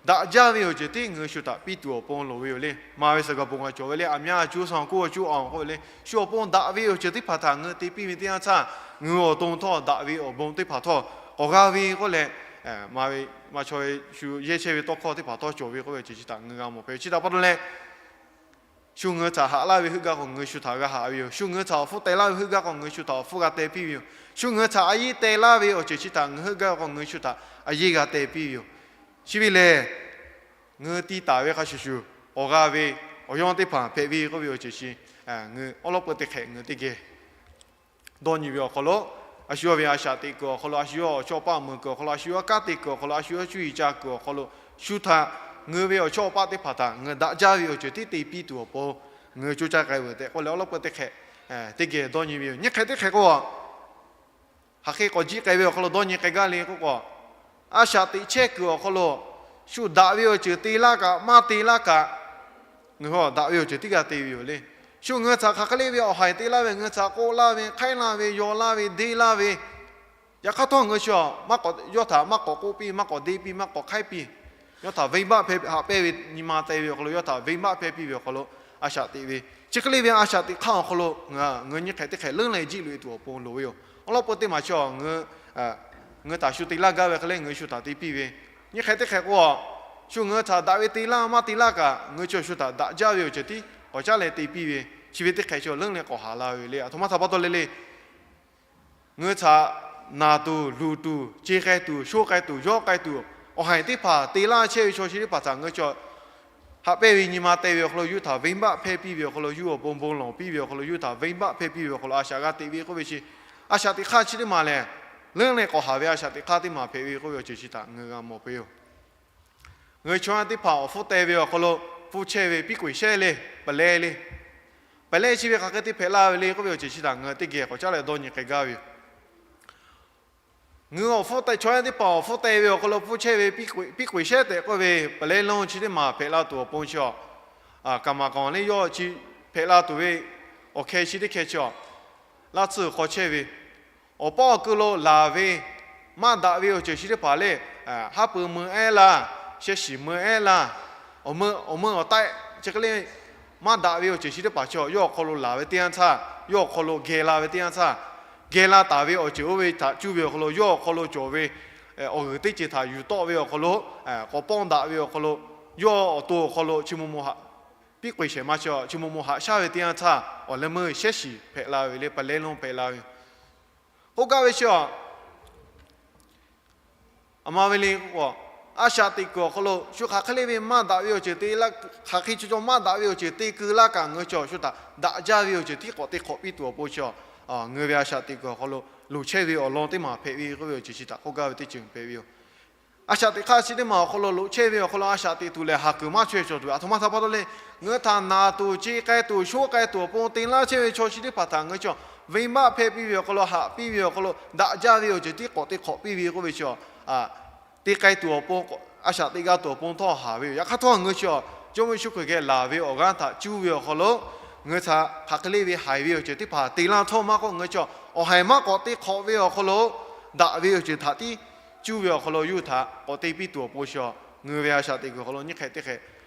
daꞈ jaˇ ve awˬ ceuˬ tiˉ ngaˬ hui shu htaꞈ piˇ tuˬ awˬ pon loˍ ve yoˬ le. Maˍ ve suhˍ gaˬ pon ngaˬ cawˬ ve le, aˬ myaˇ a cuˇ san kuˇ a cuˇ awˬ k'oˆ ve le, shu awˬ pon daꞈ ve awˬ ceuˬ teˇ hpaˍ htaꞈ ngaˬ hui te piˇ ve teˇ yanˇ htaˇ, ngaˬ hui awˬ to htawˇ daꞈ ve awˬ bon teˇ hpaˍ htawˇ k'awꞈ g'a ve k'oˆ leh, maˍ ve maˇ chaw ve shu yehˇ chehˇ ve tawˇ hkawˇ teˇ hpaˍ htawˇ cawˬ ve k'oˆ ve awˬ ceuˬ chi htaꞈ ngaˬ hui g'a mawˬ hpehꞈ ve. Chi htaꞈ pa taw leh, shu ngaˬ hui htaꞈ haꞈ laˇ ve heuˆ gaˇ k'o, ngaˬ hui shu htaꞈ g'a haꞈ ve yoˬ. Shu ngaˬ hui htaꞈ awˬ hpfuhˇ teh laˇ ve heuˆ gaˇ k'o, ngaˬ hui shu htaꞈ awˬ hpfuhˇ g'a teh piˇ ve yoˬ. Shu ngaˬ hui htaꞈ a yeˇ teh laˇ ve awˬ ceuˬ chi htaꞈ ngaˬ hui heuˆ gaˇ k'o, ngaˬ hui shu htaꞈ a yeˇ g'a teh piˇ ve yoˬ. Chi ve lehˬ, ngaˬ hui ti taˍ ve hk'a shuˍ shuˍ, awˬ g'a ve awˬ yawˇ teˇ hpaˍ hpehꞈ ve k'oˆ ve awˬ ceuˬ chi, ngaˬ hui awˉ lawˉ peu teˇ hk'e ngaˬ hui teˇ geh dawˇ nyi ve awˬ hk'aw lo, a shu yawˇ ve a shaꞈ teꞈ kuiˬ awˬ hk'aw lo, a shu yawˇ awˬ chawˇ awˬ paˆ meuˬ kuiˬ awˬ hk'aw lo, a shu yawˇ kanˉ te kuiˬ awˬ hk'aw lo, a shu yawˇ cuˇ yiˍ ca kuiˬ awˬ hk'aw lo, shu htaꞈ ngaˬ hui ve awˬ chawˇ awˬ paˆ teˇ hpaˍ htaꞈ ngaˬ hui daꞈ jaˇ ve awˬ ceuˬ tiˉ te piˇ tuˬ awˬ pon ngaˬ hui coˇ caˇ k'ai veuˬ tehꞈ k'oˆ leh awˉ lawˉ peu teˇ hk'e teˇ geh dawˇ nyi ve yoˬ. Nyiˇ hk'e teˇ hk'e k'o, hk'aˬ hk'e k'awꞈ jiˆ k'ai ve awˬ hk'aw lo dawˇ nyi k'ai gaˇ le k'oˆ k'o, a shaꞈ teꞈ chehˇ kuiˬ awˬ hk'aw lo shu daꞈ ve awˬ ceuˬ te laˇ kaꞈ maˇ te laˇ kaꞈ, ngaˬ hui daꞈ ve awˬ ceuˬ tiˉ g'a te ve yoˬ le. Shu ngaˬ hui htaꞈ hk'aˬ hk'e le ve awˬ haiˬ te laˇ ve, ngaˬ hui htaꞈ k'oˆ laˇ ve, hk'aiˉ laˇ ve, yaw laˇ ve, deˇ laˇ ve, yaꞈ hk'aˇ htawˇ ngaˬ hui chi a maˇ k'awꞈ, yawˇ htaꞈ maˇ k'awꞈ k'oˆ piˇ, maˇ k'awꞈ deˇ piˇ, maˇ k'awꞈ hk'aiˉ piˇ. Yawˇ htaꞈ venˇbaˆ hpehˇ haꞈ pehnˇ ve nyi ma te ve awˬ hk'aw lo, yawˇ htaꞈ venˇbaˆ hpehˇ piˇ ve awˬ hk'aw lo a shaꞈ teꞈ ve, chi hk'e le ve a shaꞈ teꞈ hk'aˇ awˬ hk'aw lo ngaˬ hui nyiˇ hk'e teˇ hk'e leuˉ leh jiˆ loꞈ e tuˬ awˬ pon loˍ ve yoˬ. Awˉ lawˉ peu teˇ maˬ chi a ngaˬ hui ngaˬ hui htaꞈ shu te laˇ gaˇ ve hk'e le ngaˬ hui shu htaꞈ te piˇ ve. Nyiˇ hk'e teˇ hk'e k'o, shu ngaˬ hui htaꞈ daꞈ ve te laˇ maˇ te laˇ kaꞈ, ngaˬ hui chi shu htaꞈ daꞈ jaˇ ve awˬ ceuˬ tiˉ k'awꞈ caˉ leh te piˇ ve, chi ve teˇ hk'e chi leuˉ leh k'awꞈ haˍ la ve le. Aˬ htoꞈ ma htaꞈ pa taw le le, ngaˬ hui htaꞈ naˬ tuˬ, luˬ tuˬ, ce k'ai tuˬ, sho k'ai tuˬ, yawˇ k'ai tuˬ, awˬ haiˬ teˇ hpaˍ te laˇ chehˇ ve chaw chi teˇ hpaˍ htaꞈ ngaˬ hui chi haꞈ pehnˇ ve nyi ma te ve awˬ hk'aw lo yawˇ htaꞈ venˇbaˆ hpehˇ piˇ ve awˬ hk'aw lo, yawˇ awˬ pon bon lawˬ piˇ ve awˬ hk'aw lo, yawˇ htaꞈ venˇbaˆ hpehˇ piˇ ve awˬ hk'aw lo a shaꞈ g'a teꞈ ve k'oˆ ve chi, a shaꞈ teꞈ hk'aˇ chi teˇ maˬ lehˬ, leuˉ leh k'awꞈ haˍ ve a shaꞈ teꞈ hk'aˇ teˇ maˬ hpehꞈ ve k'oˆ ve awˬ ceuˬ chi htaꞈ ngaˬ hui g'a mawˬ peuˬ yoˬ. Ngaˬ hui chaw yaˇ teˇ hpaˍ awˬ hpfuhˇ teh ve awˬ hk'aw lo hpfuhˇ chehˇ ve piˇ k'oˍ shehˉ le, pehˍ leh le, pehˍ leh chi ve hk'aˬ hk'e te hpehꞈ la ve le k'oˆ ve awˬ ceuˬ chi htaꞈ ngaˬ hui teˇ geh k'awꞈ caˉ leh dawˇ nyi k'ai gaˇ ve yoˬ. Ngaˬ hui awˬ hpfuhˇ teh, chaw yaˇ teˇ hpaˍ awˬ hpfuhˇ teh ve awˬ hk'aw lo hpfuhˇ chehˇ ve piˇ k'oˍ shehˉ tehꞈ k'oˆ ve pehˍ leh le chi teˇ maˬ hpehꞈ la tuˬ awˬ pon chi a, kaˍ maˍ kaˍ le yawˇ chi hpehꞈ la tuˬ ve awˬ hkeh chi teˇ hkeh chi a, laˇ tsuhˇ hk'aw chehˇ ve awˬ paw awˬ ku lo laˬ ve maˇ daꞈ ve awˬ ceuˬ chi teˇ hpaˍ le, haˉ pui mui ehˉ laˇ, shehˇ shiˍ mui ehˉ laˇ, awˬ mui awˬ taiˆ chi hk'e le maˇ daꞈ ve awˬ ceuˬ chi teˇ hpaˍ chi a yawˇ awˬ hk'aw lo laˬ ve teˇ yanˇ htaˇ, yawˇ awˬ hk'aw lo geh la ve teˇ yanˇ htaˇ, geh la taˍ ve awˬ ceuˬ oˇ ve htaꞈ cuˇ ve awˬ hk'aw lo yawˇ awˬ hk'aw lo cawˬ ve awˬ g'uiˬ teˇ ceuˬ htaꞈ yuˬ tawˆ ve awˬ hk'aw lo, k'awꞈ pawˇ daꞈ ve awˬ hk'aw lo, yawˇ awˬ to awˬ hk'aw lo chi mvuh mvuh haꞈ, piˇ k'oˍ shehˍ ma chi a chi mvuh mvuh haꞈ shaˉ ve teˇ yanˇ htaˇ, awˬ leh meuˇ shehˇ shiˍ hpehꞈ la ve le, pehˍ leh le hpehꞈ la ve k'oˆ gaˇ ve chi a, aˬ ma ve le k'o, a shaꞈ teꞈ kuiˬ awˬ hk'aw lo shu hk'aˬ hk'e le ve maˇ daꞈ ve awˬ ceuˬ te laˇ, hk'aˬ hk'e chaw chaw maˇ daꞈ ve awˬ ceuˬ te keu laˇ kaꞈ ngaˬ hui chi a shu htaꞈ daꞈ jaˇ ve awˬ ceuˬ tiˉ k'awꞈ te hk'awꞈ piˇ tuˬ awˬ pon chi a, ngaˬ hui ve a shaꞈ teꞈ kuiˬ awˬ hk'aw lo loˍ chehˇ ve awˬ lawn teˇ maˬ hpehꞈ ve k'oˆ ve awˬ ceuˬ chi htaꞈ k'oˆ gaˇ ve teˇ ceuˬ hpehꞈ ve yoˬ. A shaꞈ teꞈ hk'aˇ chi teˇ maˬ awˬ hk'aw lo loˍ chehˇ ve awˬ hk'aw lo a shaꞈ teꞈ tuˬ lehˬ, haˍ kuiˬ maˇ chaweh cawˬ tuˬ ve aˬ htoꞈ ma htaꞈ pa taw le, ngaˬ hui htaꞈ naˍ tuˬ, ce k'ai tuˬ, shoˆ k'ai tuˬ awˬ pon te laˇ chehˇ ve chaw chi teˇ hpaˍ htaꞈ ngaˬ hui chi a venˇbaˆ hpehˇ piˇ ve awˬ hk'aw lo, haꞈ piˇ ve awˬ hk'aw lo, daꞈ jaˇ ve awˬ ceuˬ tiˉ k'awꞈ te hk'awꞈ piˇ ve k'oˆ ve chi a, te k'ai tuˬ awˬ pon, a shaꞈ teꞈ g'a tuˬ awˬ pon htawˇ haˍ ve yoˬ. Yaꞈ hk'aˇ htawˇ ngaˬ hui chi a Jawˇmawˇ Yeˍsuˆ Hkriꞈ geh laˬ ve awˬ g'aˇ htaꞈ cuˇ ve awˬ hk'aw lo, ngaˬ hui htaꞈ hk'aˬ hk'e le ve haiˬ ve awˬ ceuˬ teˇ hpaˍ te laˇ htawˇ maˇ k'oˆ, ngaˬ hui chi a awˬ haiˬ maˇ k'awꞈ te hk'awꞈ ve awˬ hk'aw lo, daꞈ ve awˬ ceuˬ htaꞈ tiˉ cuˇ ve awˬ hk'aw lo yawˇ hui htaꞈ k'awꞈ te piˇ tuˬ awˬ pon chi a, ngaˬ hui ve a shaꞈ teꞈ kuiˬ awˬ hk'aw lo nyiˇ hk'e teˇ hk'e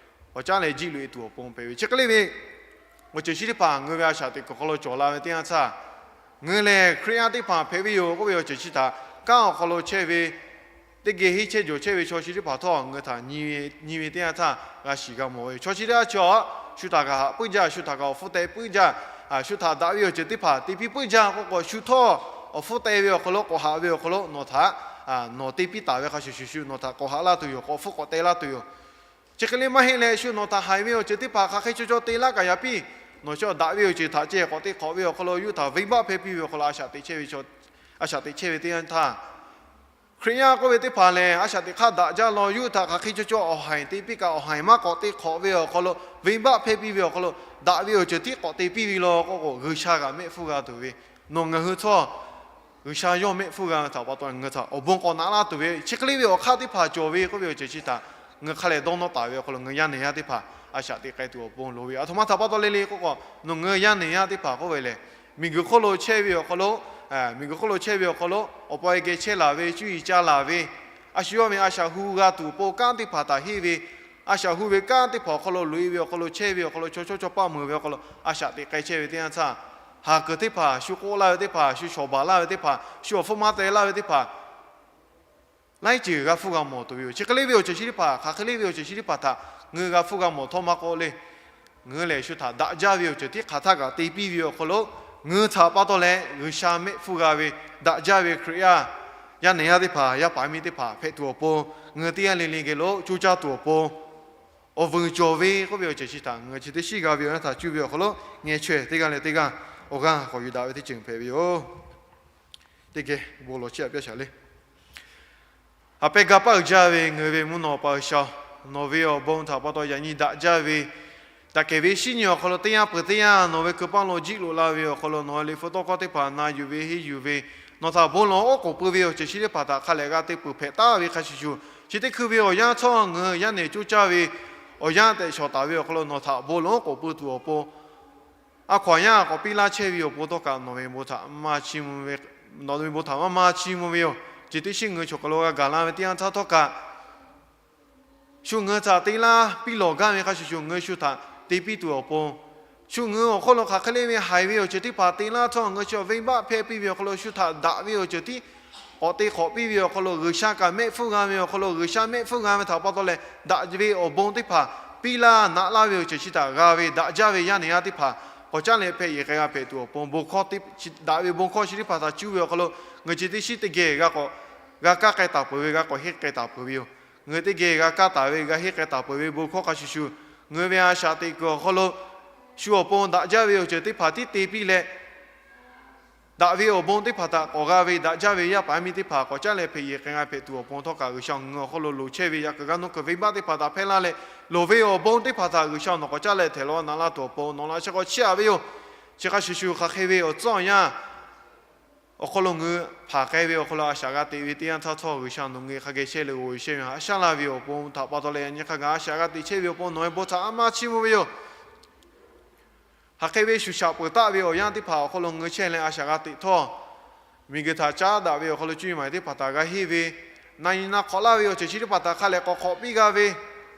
awˬ caˉ leh jiˆ loꞈ e tuˬ awˬ pon hpehꞈ ve. Chi hk'e le ve awˬ ceuˬ chi teˇ hpaˍ ngaˬ hui ve a shaꞈ teꞈ kuiˬ awˬ hk'aw lo cawˬ la ve teˇ yanˇ htaˇ, ngaˬ hui lehˬ Hkriꞈ yaˇ teˇ hpaˍ hpehꞈ ve yoˬ k'oˆ ve awˬ ceuˬ chi htaꞈ kanˉ awˬ hk'aw lo chehˇ ve, teˇ geh henˇ chehˇ jawˬ chehˇ ve chaw chi teˇ hpaˍ htawˇ ngaˬ hui htaꞈ nyi ve teˇ yanˇ htaˇ g'a shiˍ g'a mawˬ ve yoˬ. Chaw chi teˇ g'aˇ chi a, shu htaꞈ kaꞈ haꞈ puiˉ jaˇ, shu htaꞈ kaꞈ awˬ hpfuhˇ teh puiˉ jaˇ, shu htaꞈ daꞈ ve awˬ ceuˬ teˇ hpaˍ te piˇ puiˉ jaˇ k'oˆ k'o, shu htawˇ awˬ hpfuhˇ teh ve awˬ hk'aw lo k'awꞈ haꞈ ve awˬ hk'aw lo nawˬ htaꞈ, nawˬ te piˇ taˍ ve hk'a shuˍ shuˍ shuˍ nawˬ htaꞈ k'awꞈ haꞈ laˇ tuˬ yoˬ, k'awꞈ hpfuhˇ k'awꞈ teh laˇ tuˬ yoˬ. Chi hk'e le maˇ heˆ leh, shu nawˬ htaꞈ haiˬ ve awˬ ceuˬ teˇ hpaˍ hk'aˬ hk'e chaw chaw te laˇ kaꞈ yaꞈ piˇ, nawˬ chi daꞈ ve awˬ ceuˬ htaꞈ ceh k'awꞈ te hk'awꞈ ve awˬ hk'aw lo yawˇ hui htaꞈ venˇbaˆ hpehˇ piˇ ve awˬ hk'aw lo a shaꞈ teꞈ chehˇ ve, a shaꞈ teꞈ chehˇ ve teˇ yanˇ htaˇ, Hkriꞈ yaˇ k'oˆ ve teˇ hpaˍ lehˬ, a shaꞈ teꞈ hk'aˇ daꞈ jaˇ law, yawˇ hui htaꞈ hk'aˬ hk'e chaw chaw awˬ haiˬ te piˇ kaꞈ, awˬ haiˬ maˇ k'awꞈ te hk'awꞈ ve awˬ hk'aw lo venˇbaˆ hpehˇ piˇ ve awˬ hk'aw lo, daꞈ ve awˬ ceuˬ tiˉ k'awꞈ te piˇ ve law k'oˆ k'o, G'uiˬsha kaꞈ mehˆ hpfuhˇ g'a tuˬ ve, nawˬ ngaˬ hui htawˇ G'uiˬsha yawˇ mehˆ hpfuhˇ g'a ve htaꞈ pa taw, ngaˬ hui htaꞈ awˬ bon k'awꞈ naꞈ laˇ tuˬ ve, chi hk'e le ve awˬ hk'aˇ teˇ hpaˍ cawˬ ve k'oˆ ve awˬ ceuˬ chi htaꞈ ngaˬ hui hk'a lehˬ dawˇ nawˇ taˍ ve awˬ hk'aw lo, ngaˬ hui yaˇ nehˬ yaˇ teˇ hpaˍ a shaꞈ teꞈ k'ai tuˬ awˬ pon loˍ ve yoˬ. Aˬ htoꞈ ma htaꞈ pa taw le le k'oˆ k'o, nawˬ ngaˬ hui yaˇ nehˬ yaˇ teˇ hpaˍ k'oˆ ve lehˬ, miˬguiˬ hk'oˆ lo chehˇ ve awˬ hk'aw lo, miˬguiˬ hk'oˆ lo chehˇ ve awˬ hk'aw lo awˬ pa e geh chehˇ laˬ ve, cuˇ yiˍ ca laˬ ve, a shu yawˇ ve a shaꞈ hu g'a tuˬ awˬ pon kanˉ teˇ hpaˍ htaꞈ henˇ ve, a shaꞈ hu ve kanˉ teˇ hpaˍ awˬ hk'aw lo loꞈ e ve awˬ hk'aw lo chehˇ ve awˬ hk'aw lo chaw chawˇ chaw paˆ meuˬ ve awˬ hk'aw lo a shaꞈ teꞈ k'ai chehˇ ve teˇ yanˇ htaˇ, haˍ kuiˬ teˇ hpaˍ, shu k'oˆ laˇ ve teˇ hpaˍ, shu shawˍ baˬ laˇ ve teˇ hpaˍ, shu awˬ hpfuhˇ maˇ teh laˇ ve teˇ hpaˍ, laiˉ ceuˬ g'a hpfuhˇ g'a mawˬ tuˬ ve yoˬ. Chi hk'e le ve awˬ ceuˬ chi teˇ hpaˍ, hk'aˬ hk'e le ve awˬ ceuˬ chi teˇ hpaˍ htaꞈ ngaˬ hui g'a hpfuhˇ g'a mawˬ htawˇ maˇ k'oˆ le, ngaˬ hui lehˬ shu htaꞈ daꞈ jaˇ ve awˬ ceuˬ tiˉ hk'aˬ htaˇ kaꞈ te piˇ ve awˬ hk'aw lo, ngaˬ hui htaꞈ pa taw leh G'uiˬsha mehˆ hpfuhˇ g'a ve, daꞈ jaˇ ve Hkriꞈ yaˇ, yaˇ nehˬ yaˇ teˇ hpaˍ, yaˇ paˍ miˇ teˇ hpaˍ hpehꞈ tuˬ awˬ pon, ngaˬ hui teˇ g'aˇ le le geh lo coˇ caˇ tuˬ awˬ pon awˬ vuiˬ cawˬ ve k'oˆ ve awˬ ceuˬ chi htaꞈ ngaˬ hui chi teˇ shiˉ g'a ve awˬ yanˇ htaꞈ cuˇ ve awˬ hk'aw lo ngeh chaweh teˇ g'aˇ leh teˇ g'aˇ awˬ g'aˇ k'awꞈ yuˬ daꞈ ve teˇ ceuˬ hpehꞈ ve yoˬ. Teˇ geh bon lawˬ chiˇ aꞈ piˇ shaˍ le. Haꞈ pehnˇ gaˇ paˆ uiˍ jaˇ ve ngaˬ hui ve mvuhˇ naw pa G'uiˬsha-oˬ, nawˬ ve awˬ bon htaꞈ pa taw yaꞈ nyi daꞈ jaˇ ve, daꞈ kehˬ ve shinˉ nyi awˬ hk'aw lo teˇ yanˇ peuˬ teˇ yanˇ nawˬ ve hkui paˇ lo jiˆ loꞈ la ve awˬ hk'aw lo, nawˬ ve liꞈ hpu tawˇ hkawˇ teˇ hpaˍ na yuˬ ve henˇ yuˬ ve, nawˬ htaꞈ bon lawˬ oˉ k'oˍ pui ve awˬ ceuˬ chi teˇ hpaˍ htaꞈ hk'a lehˬ g'a te peuˬ hpehꞈ taˍ ve hk'a shuˍ shuˍ, chi teˇ hkui ve awˬ yanˇ htawˇ ngaˬ hui yaˇ nehˬ coˇ caˇ ve awˬ yanˇ tehꞈ shawˍ taˍ ve awˬ hk'aw lo nawˬ htaꞈ bon lawˬ oˉ k'oˍ pui tuˬ awˬ pon a hkaw aˬ yanˇ k'awꞈ piˇ laˇ chehˇ ve awˬ pon htawˇ kaꞈ nawˬ ve bon htaꞈ maˇ maˇ chiˇ mvuh ve yoˬ. Chi teˇ shiˉ ngaˬ hui choˬ kaˬ lo g'a gaˬ la ve teˇ yanˇ htaˇ htawˇ kaꞈ, shu ngaˬ hui htaꞈ te laˇ piˇ lawˬ gaˇ ve hk'a shuˍ shuˍ ngaˬ hui shu htaꞈ te piˇ tuˬ awˬ pon, shu ngaˬ hui awˬ hk'oˆ lo hk'aˬ hk'e le ve haiˬ ve awˬ ceuˬ teˇ hpaˍ te laˇ htawˇ ngaˬ hui chi venˇbaˆ hpehˇ piˇ ve awˬ hk'aw lo shu htaꞈ daꞈ ve awˬ ceuˬ tiˉ k'awꞈ te hk'awꞈ piˇ ve awˬ hk'aw lo G'uiˬsha kaꞈ mehˆ hpfuhˇ g'a ve awˬ hk'aw lo, G'uiˬsha mehˆ hpfuhˇ g'a ve htaꞈ pa taw leh daꞈ ve awˬ bon teˇ hpaˍ piˇ laˇ naꞈ laˇ ve awˬ ceuˬ chi htaꞈ g'a ve daꞈ jaˇ ve yaˇ nehˬ yaˇ teˇ hpaˍ k'awꞈ caˉ leh hpehꞈ yeˬ k'ai g'a hpehꞈ tuˬ awˬ pon, daꞈ ve bon hkawˇ chi teˇ hpaˍ htaꞈ cuˇ ve awˬ hk'aw lo ngaˬ hui chi teˇ shiˉ teˇ geh g'a k'awꞈ g'a kaˇ k'ai taˍ peuˬ ve, g'a k'awꞈ henˇ k'ai taˍ peuˬ ve yoˬ. Ngaˬ hui teˇ geh g'a kaˇ taˍ ve, g'a henˇ k'ai taˍ peuˬ ve bon hkawˇ hk'a shuˍ shuˍ, ngaˬ hui ve a shaꞈ teꞈ kuiˬ awˬ hk'aw lo shu awˬ pon daꞈ jaˇ ve awˬ ceuˬ teˇ hpaˍ tiˉ te piˇ leh daꞈ ve awˬ bon teˇ hpaˍ htaꞈ k'awꞈ g'a ve daꞈ jaˇ ve yaˇ paˍ yaˇ miˇ teˇ hpaˍ k'awꞈ caˉ leh hpehꞈ yeˬ k'ai g'a hpehꞈ tuˬ awˬ pon htawˇ kaꞈ, G'uiˬsha ngeu awˬ hk'aw lo loˍ chehˇ ve yaꞈ kuiˬ g'a nuˇ kuiˬ venˇbaˆ teˇ hpaˍ htaꞈ hpehˇ laˇ leh, loˍ ve awˬ bon teˇ hpaˍ htaꞈ G'uiˬsha nawˬ k'awꞈ caˉ leh htehꞈ law naꞈ laˇ tuˬ awˬ pon nawˬ laꞈ sheh k'awꞈ chiˇ aꞈ ve yoˬ. Chi hk'a shuˍ shuˍ hk'aˬ hk'e ve awˬ tcuhˉ awˬ yanˇ awˬ hk'aw lo ngeu hpanˍ k'ai ve awˬ hk'aw lo a shaꞈ g'a teꞈ ve teˇ yanˇ htaˇ htawˇ, G'uiˬsha nawˬ ngeu hk'a geh chehˇ leh g'aw e shehˇ ve haꞈ shaˉ laˇ ve awˬ pon htaꞈ pa taw leh, yaꞈ nyi hk'a gaˬ a shaꞈ g'a teꞈ chehˇ ve awˬ pon nawˬ ve bon htaꞈ a maˇ chiˇ mvuh ve yoˬ. Hk'aˬ hk'e ve shuˍ shaꞈ peuˬ taˆ ve awˬ yanˇ teˇ hpaˍ awˬ hk'aw lo ngeu chehˇ leh a shaꞈ g'a teꞈ htawˇ, miˬguiˬ htaꞈ caˉ daꞈ ve awˬ hk'aw lo cuˇ yiˍ maˬ teˇ hpaˍ htaꞈ g'a henˇ ve, na nyi na hk'awꞈ laˇ ve awˬ ceuˬ chi teˇ hpaˍ htaꞈ hk'a leh k'awꞈ hk'awꞈ piˇ g'a ve,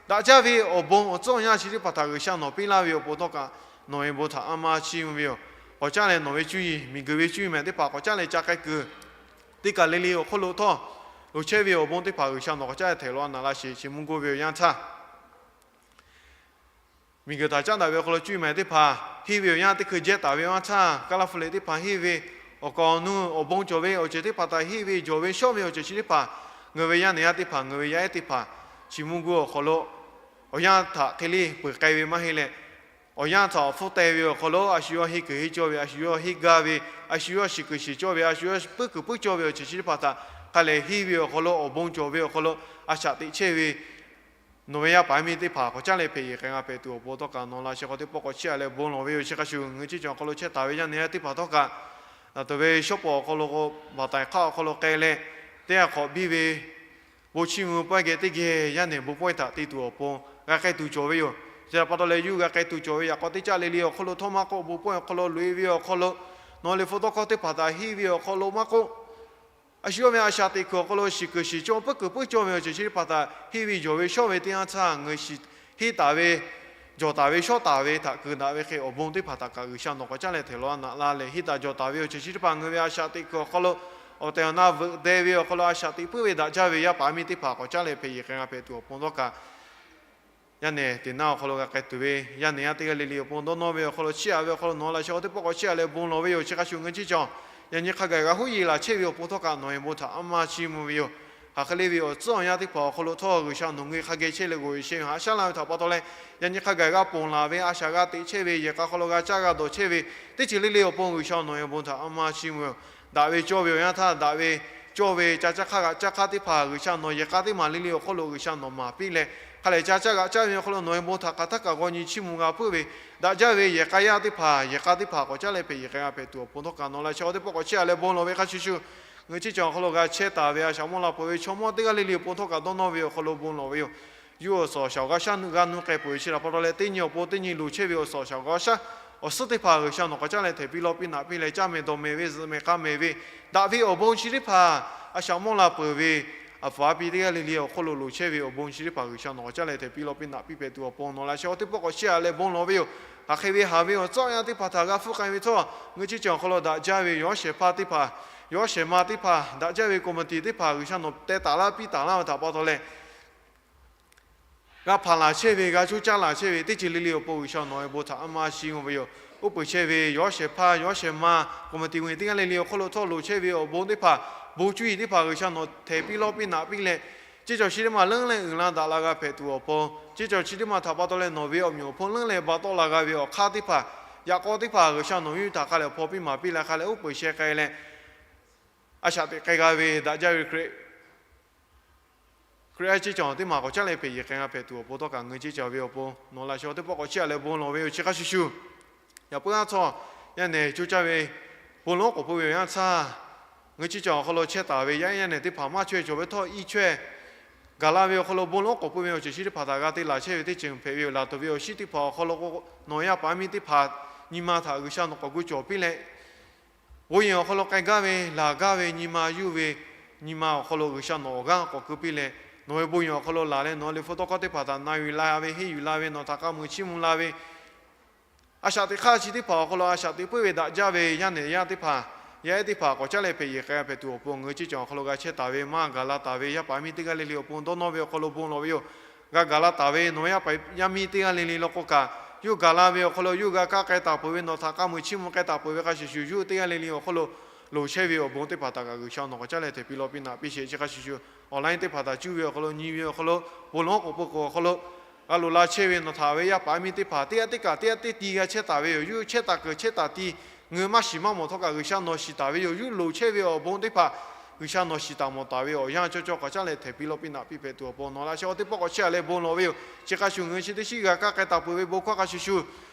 daꞈ jaˇ ve awˬ bon awˬ tcuhˉ awˬ yanˇ chi teˇ hpaˍ htaꞈ G'uiˬsha nawˬ piˇ laˇ ve awˬ pon htawˇ kaꞈ, nawˬ ve bon htaꞈ a maˇ chiˇ mvuh ve yoˬ. K'awꞈ caˉ leh nawˬ ve cuˇ yiˍ, miˬguiˬ ve cuˇ yiˍ maˬ teˇ hpaˍ k'awꞈ caˉ leh ca k'ai kuiˬ teˇ kaˬ le le awˬ hk'aw lo htawˇ, loˍ chehˇ ve awˬ bon teˇ hpaˍ G'uiˬsha nawˬ k'awꞈ caˉ leh htehꞈ law naꞈ laˇ sheˍ, chi mvuhˇ goˇ ve awˬ yanˇ htaˇ, miˬguiˬ htaꞈ caˉ daꞈ ve awˬ hk'aw lo cuˇ yiˍ maˬ teˇ hpaˍ henˇ ve awˬ yanˇ teˇ hkui jehˇ taˍ ve awˬ yanˇ htaˇ, Kaˇlaˇ hpu liꞈ teˇ hpaˍ henˇ ve, awˬ kaˍ awˬ nu awˬ bon cawˬ ve awˬ ceuˬ teˇ hpaˍ htaꞈ henˇ ve, jawˬ ve shawˉ ve awˬ ceuˬ chi teˇ hpaˍ, ngeu ve yaˇ nehˬ yaˇ teˇ hpaˍ, ngeu ve yaˇ ehˉ teˇ hpaˍ, chi mvuhˇ goˇ awˬ hk'aw lo awˬ yanˇ htaꞈ hk'e le peuˬ k'ai ve maˇ heˆ leh, awˬ yanˇ htaꞈ awˬ hpfuhˇ teh ve awˬ hk'aw lo a shu yawˇ henˇ kuiˬ henˇ cawˇ ve, a shu yawˇ henˇ gaˇ ve, a shu yawˇ shiˍ kuiˬ shiˍ cawˇ ve, a shu yawˇ puiˉ kuiˬ puiˉ cawˇ ve awˬ ceuˬ chi teˇ hpaˍ htaꞈ hk'a leh henˇ ve awˬ hk'aw lo, awˬ bon cawˬ ve awˬ hk'aw lo a shaꞈ teꞈ chehˇ ve nawˬ ve yaˇ paˍ yaˇ miˇ teˇ hpaˍ k'awꞈ caˉ leh hpehꞈ yeˬ k'ai g'a hpehꞈ tuˬ awˬ pon htawˇ kaꞈ, nawˬ laꞈ sheh k'awꞈ teˇ pawˆ k'awꞈ chiˇ aꞈ leh bon lawˬ ve yoˬ. Chi hk'a shuˍ ngeu ceˇ cawˬ awˬ hk'aw lo chehˇ taˍ ve yaˇ nehˬ yaˇ teˇ hpaˍ htawˇ kaꞈ, nawˬ ve shawˉ pawˍ awˬ hk'aw lo k'o, baˬ taiˍ hk'aˆ awˬ hk'aw lo k'ai leh, teˇ g'aˇ hk'awꞈ biˇ ve bon chiˇ mvuh pawehˇ geh teˇ geh yaˇ nehˬ bon pawehˇ htaꞈ te tuˬ awˬ pon g'a k'ai tuˬ cawˬ ve yoˬ. Chi htaꞈ pa taw leh, yawˇ g'a k'ai tuˬ cawˬ ve yaꞈ k'aw teˇ caˆ le le awˬ hk'aw lo htawˇ maˇ k'oˆ, bon pawehˇ awˬ hk'aw lo loꞈ e ve awˬ hk'aw lo, nawˬ liꞈ hpu tawˇ hkawˇ teˇ hpaˍ htaꞈ henˇ ve awˬ hk'aw lo maˇ k'oˆ, a shu yawˇ ve a shaꞈ teꞈ kuiˬ awˬ hk'aw lo shiˍ kuiˬ shiˍ cawˇ, puiˉ kuiˬ puiˉ cawˇ ve awˬ ceuˬ chi teˇ hpaˍ htaꞈ henˇ ve, jawˬ ve shawˉ ve teˇ yanˇ htaˇ, ngeu shiˍ henˇ taˍ ve, jawˬ taˍ ve shawˉ taˍ ve htaꞈ keu daꞈ ve hk'e, awˬ bon teˇ hpaˍ htaꞈ kaꞈ G'uiˬsha nawˬ k'awꞈ caˉ leh htehꞈ law naꞈ laˇ leh, henˇ taˍ jawˬ taˍ ve awˬ ceuˬ chi teˇ hpaˍ ngeu ve a shaꞈ teꞈ kuiˬ awˬ hk'aw lo, awˬ tehˬ awˬ na veuꞈ deh ve awˬ hk'aw lo a shaꞈ teꞈ puiˉ ve daꞈ jaˇ ve yaˇ paˍ yaˇ miˇ teˇ hpaˍ k'awꞈ caˉ leh hpehꞈ yeˬ k'ai g'a hpehꞈ tuˬ awˬ pon htawˇ kaꞈ, yaˇ nehˬ teˇ naˇ awˬ hk'aw lo g'a k'ai tuˬ ve yaˇ nehˬ yaˇ teˇ g'aˇ le le awˬ pon dawˇ nawˇ ve awˬ hk'aw lo chiˇ aꞈ ve awˬ hk'aw lo nawˬ laꞈ sheh k'awꞈ teˇ pawˆ k'awꞈ chiˇ aꞈ leh bon lawˬ ve yoˬ. Chi hk'a shuˍ ngeu ceˇ cawˬ, yaꞈ nyi hk'a gaˬ g'a huˉ yeˬ laˬ chehˇ ve awˬ pon htawˇ kaꞈ nawˬ ve bon htaꞈ a maˇ chiˇ mvuh ve yoˬ. Hk'aˬ hk'e le ve awˬ tcuhˉ awˬ yanˇ teˇ hpaˍ awˬ hk'aw lo htawˇ, G'uiˬsha nawˬ ngeu hk'a geh chehˇ leh g'aw e shehˇ ve haꞈ shaˉ laˇ ve htaꞈ pa taw leh, yaꞈ nyi hk'a gaˬ g'a ponˬ laˬ ve, a shaꞈ g'a teꞈ chehˇ ve, yehˬ k'a hk'aw lo g'a caˇ g'a dawˬ chehˇ ve, teˇ ceuˬ le le awˬ pon G'uiˬsha nawˬ ve bon htaꞈ a maˇ chiˇ mvuh ve yoˬ. Daꞈ ve cawˇ ve awˬ yanˇ htaˇ, daꞈ ve cawˇ ve ca caˇ hk'aˇ g'aꞈ caˇ hk'aˇ teˇ hpaˍ G'uiˬsha nawˬ yehˬ k'a teˇ maˬ le le awˬ hk'aw lo G'uiˬsha nawˬ maˍ piˇ leh, hk'a lehˬ ca caˇ g'aꞈ caˇ ve awˬ hk'aw lo nawˬ ve bon htaꞈ hk'aˬ htaˇ kaꞈ g'aw nyi chiˇ mvuh g'a puiˉ ve, daꞈ jaˇ ve yehˬ k'a yaˇ teˇ hpaˍ, yehˬ k'a teˇ hpaˍ k'awꞈ caˉ leh hpehꞈ yeˬ k'ai g'a hpehꞈ tuˬ awˬ pon htawˇ kaꞈ nawˬ laꞈ sheh k'awꞈ teˇ pawˆ k'awꞈ chiˇ aꞈ leh bon lawˬ ve hk'a shuˍ shuˍ, ngeu ceˇ cawˬ awˬ hk'aw lo g'a chehˇ taˍ ve a shaꞈ mawˇ la peuˬ ve chaw mawˇ teˇ g'aˇ le le awˬ pon htawˇ kaꞈ dawˇ nawˇ ve awˬ hk'aw lo bon lawˬ ve yoˬ. Yawˇ awˬ suhˍ awˬ shaˍ awˬ g'aˇ shaˉ nuˆ g'a nuˇ k'ai peuˬ ve chi htaꞈ pa taw leh, teˇ nyi awˬ pon teˇ nyi loˍ chehˇ ve awˬ suhˍ awˬ shaˍ awˬ g'aˇ shaˉ awˬ suhˉ teˇ hpaˍ G'uiˬsha nawˬ k'awꞈ caˉ leh htehꞈ piˇ lawˇ piˇ naꞈ piˇ leh, caˇ mehˍ dawˬ mehˍ ve, zuhꞈ mehˍ k'a mehˍ ve, daꞈ ve awˬ bon chi teˇ hpaˍ a shaꞈ mawˇ la peuˬ ve, a pfuhˍ a pi teˇ g'aˇ le le awˬ hk'aw lo loˍ chehˇ ve awˬ bon chi teˇ hpaˍ G'uiˬsha nawˬ k'awꞈ caˉ leh htehꞈ piˇ lawˇ piˇ naꞈ piˇ hpehꞈ tuˬ awˬ pon nawˬ laꞈ sheh k'awꞈ teˇ pawˆ k'awꞈ chiˇ aꞈ leh bon lawˬ ve yoˬ. Hk'aˬ hk'e ve haˍ ve awˬ tcuhˉ awˬ yanˇ teˇ hpaˍ htaꞈ g'a hpfuhˆ k'ai ve htawˇ, ngeu ceˇ cawˬ awˬ hk'aw lo daꞈ jaˇ ve yawˬ hawˉ shehˍ hpaˇ teˇ hpaˍ, yawˬ hawˉ shehˍ ma teˇ hpaˍ, daꞈ jaˇ ve committee teˇ hpaˍ G'uiˬsha nawˬ teh taˍ laˇ piˇ taˍ laˇ ve htaꞈ pa taw leh, g'a hpanˍ laˬ chehˇ ve, g'a coˇ caˇ laˬ chehˇ ve teˇ ceuˬ le le awˬ pon G'uiˬsha nawˬ ve bon htaꞈ a maˇ chiˇ mvuh ve yoˬ. Uˉ peunˍ chehˇ ve yawˬ hawˉ shehˍ hpaˇ, yawˬ hawˉ shehˍ ma, committee teˇ g'aˇ le le awˬ hk'aw lo htawˇ loˍ chehˇ ve awˬ bon teˇ hpaˍ, bon cuˇ yiˍ teˇ hpaˍ G'uiˬsha nawˬ htehꞈ piˇ lawˇ piˇ naꞈ piˇ leh, ceˇ cawˬ chi teˇ maˬ leuˉ leh uiˍ la daꞈ la g'a hpehꞈ tuˬ awˬ pon, ceˇ cawˬ chi teˇ maˬ htaꞈ pa taw leh nawˬ ve awˬ meꞈ awˬ hponˇ leuˉ leh ba tawˆ la g'a ve awˬ hk'aˇ teˇ hpaˍ, yaꞈ k'aw teˇ hpaˍ G'uiˬsha nawˬ yawˇ hui htaꞈ hk'a leh hpaw piˇ maˍ piˇ leh hk'a leh uˉ peunˍ sheh k'ai leh, a shaꞈ teꞈ k'ai g'a ve daꞈ jaˇ ve Hkriꞈ Hkriꞈ yaˇ ceˇ cawˬ teˇ maˬ k'awꞈ caˉ leh hpehꞈ yeˬ k'ai g'a hpehꞈ tuˬ awˬ pon htawˇ kaꞈ ngeu ceˇ cawˬ ve awˬ pon nawˬ laꞈ sheh k'awꞈ teˇ pawˆ k'awꞈ chiˇ aꞈ leh bon lawˬ ve yoˬ. Chi hk'a shuˍ shuˍ, yaꞈ puiˉ g'aˇ htawˇ, yaˇ nehˬ coˇ caˇ ve bon lonˉ k'oˍ pui ve awˬ yanˇ htaˇ, ngeu ceˇ cawˬ awˬ hk'aw lo chehˇ taˍ ve yaˇ yaˇ nehˬ teˇ hpaˍ maˇ chaweh cawˬ ve htawˇ, iˉ chaweh gaˬ la ve awˬ hk'aw lo bon lonˉ k'oˍ pui ve awˬ ceuˬ chi teˇ hpaˍ htaꞈ g'a te laˬ chehˇ ve teˇ ceuˬ hpehꞈ ve yoˬ. Laˬ tuˬ ve awˬ shinˉ teˇ hpaˍ awˬ hk'aw lo k'o, nawˬ yaˇ paˍ yaˇ miˇ teˇ hpaˍ nyi ma htaꞈ G'uiˬsha nawˬ k'awꞈ gu cawˬ piˇ leh, bon yehˬ awˬ hk'aw lo k'ai gaˇ ve, laˬ gaˇ ve nyi ma yuˇ ve, nyi ma awˬ hk'aw lo G'uiˬsha nawˬ awˬ g'aˇ k'awꞈ keu piˇ leh, nawˬ ve bon yehˬ awˬ hk'aw lo laˬ leh nawˬ liꞈ hpu tawˇ hkawˇ teˇ hpaˍ htaꞈ na yuˬ la ve, henˇ yuˬ la ve, nawˬ htaꞈ k'a muiˬ chiˇ mvuh la ve, a shaꞈ teꞈ hk'aˇ chi teˇ hpaˍ awˬ hk'aw lo a shaꞈ teꞈ puiˉ ve daꞈ jaˇ ve yaˇ nehˬ yaˇ teˇ hpaˍ, yaˇ ehˉ teˇ hpaˍ k'awꞈ caˉ leh hpehꞈ yeˬ k'ai hpehꞈ tuˬ awˬ pon ngeu ceˇ cawˬ awˬ hk'aw lo g'a chehˇ taˍ ve maˇ gaˬ la taˍ ve yaˇ paˍ yaˇ miˇ teˇ g'aˇ le le awˬ pon dawˇ nawˇ ve awˬ hk'aw lo bon lawˬ ve yoˬ. G'a gaˬ la taˍ ve nawˬ yaˇ paˍ yaˇ miˇ teˇ g'aˇ le le law k'o kaꞈ, yawˇ gaˬ la ve awˬ hk'aw lo yawˇ g'a kaˇ k'ai taˍ peuˬ ve, nawˬ htaꞈ k'a muiˬ chiˇ mvuh k'ai taˍ peuˬ ve hk'a shuˍ shuˍ, yawˇ teˇ g'aˇ le le awˬ hk'aw lo loˍ chehˇ ve awˬ bon teˇ hpaˍ htaꞈ kaꞈ G'uiˬsha nawˬ k'awꞈ caˉ leh htehꞈ piˇ lawˇ piˇ naꞈ piˇ sheˍ. Chi hk'a shuˍ shuˍ, online teˇ hpaˍ htaꞈ cuˇ ve awˬ hk'aw lo, nyi ve awˬ hk'aw lo, bon lonˉ k'oˍ pui k'oˍ awˬ hk'aw lo g'a loꞈ la chehˇ ve nawˬ htaꞈ ve yaˇ paˍ yaˇ miˇ teˇ hpaˍ teˇ g'aˇ teˇ kaꞈ teˇ g'aˇ teˇ ti g'a chehˇ taˍ ve yoˬ. Yawˇ chehˇ taˍ kuiˬ chehˇ taˍ ti Ngaˬ hui maˇ shiˍ maˇ mawˬ htawˇ kaꞈ G'uiˬsha nawˬ shiˍ taˍ ve yoˬ. Yawˇ loˍ chehˇ ve awˬ bon teˇ hpaˍ, G'uiˬsha nawˬ shiˍ taˍ mawˬ taˍ ve awˬ yanˇ cawˇ cawˇ k'awꞈ caˉ leh htehꞈ piˇ lawˇ piˇ naꞈ piˇ hpehꞈ tuˬ awˬ pon nawˬ laꞈ sheh teˇ pawˆ k'awꞈ chiˇ aꞈ leh bon lawˬ ve yoˬ. Chi hk'a shuˍ ngaˬ hui chi teˇ shiˉ g'a kaˇ k'ai taˍ peuˬ ve bon hkawˇ hk'a shuˍ shuˍ,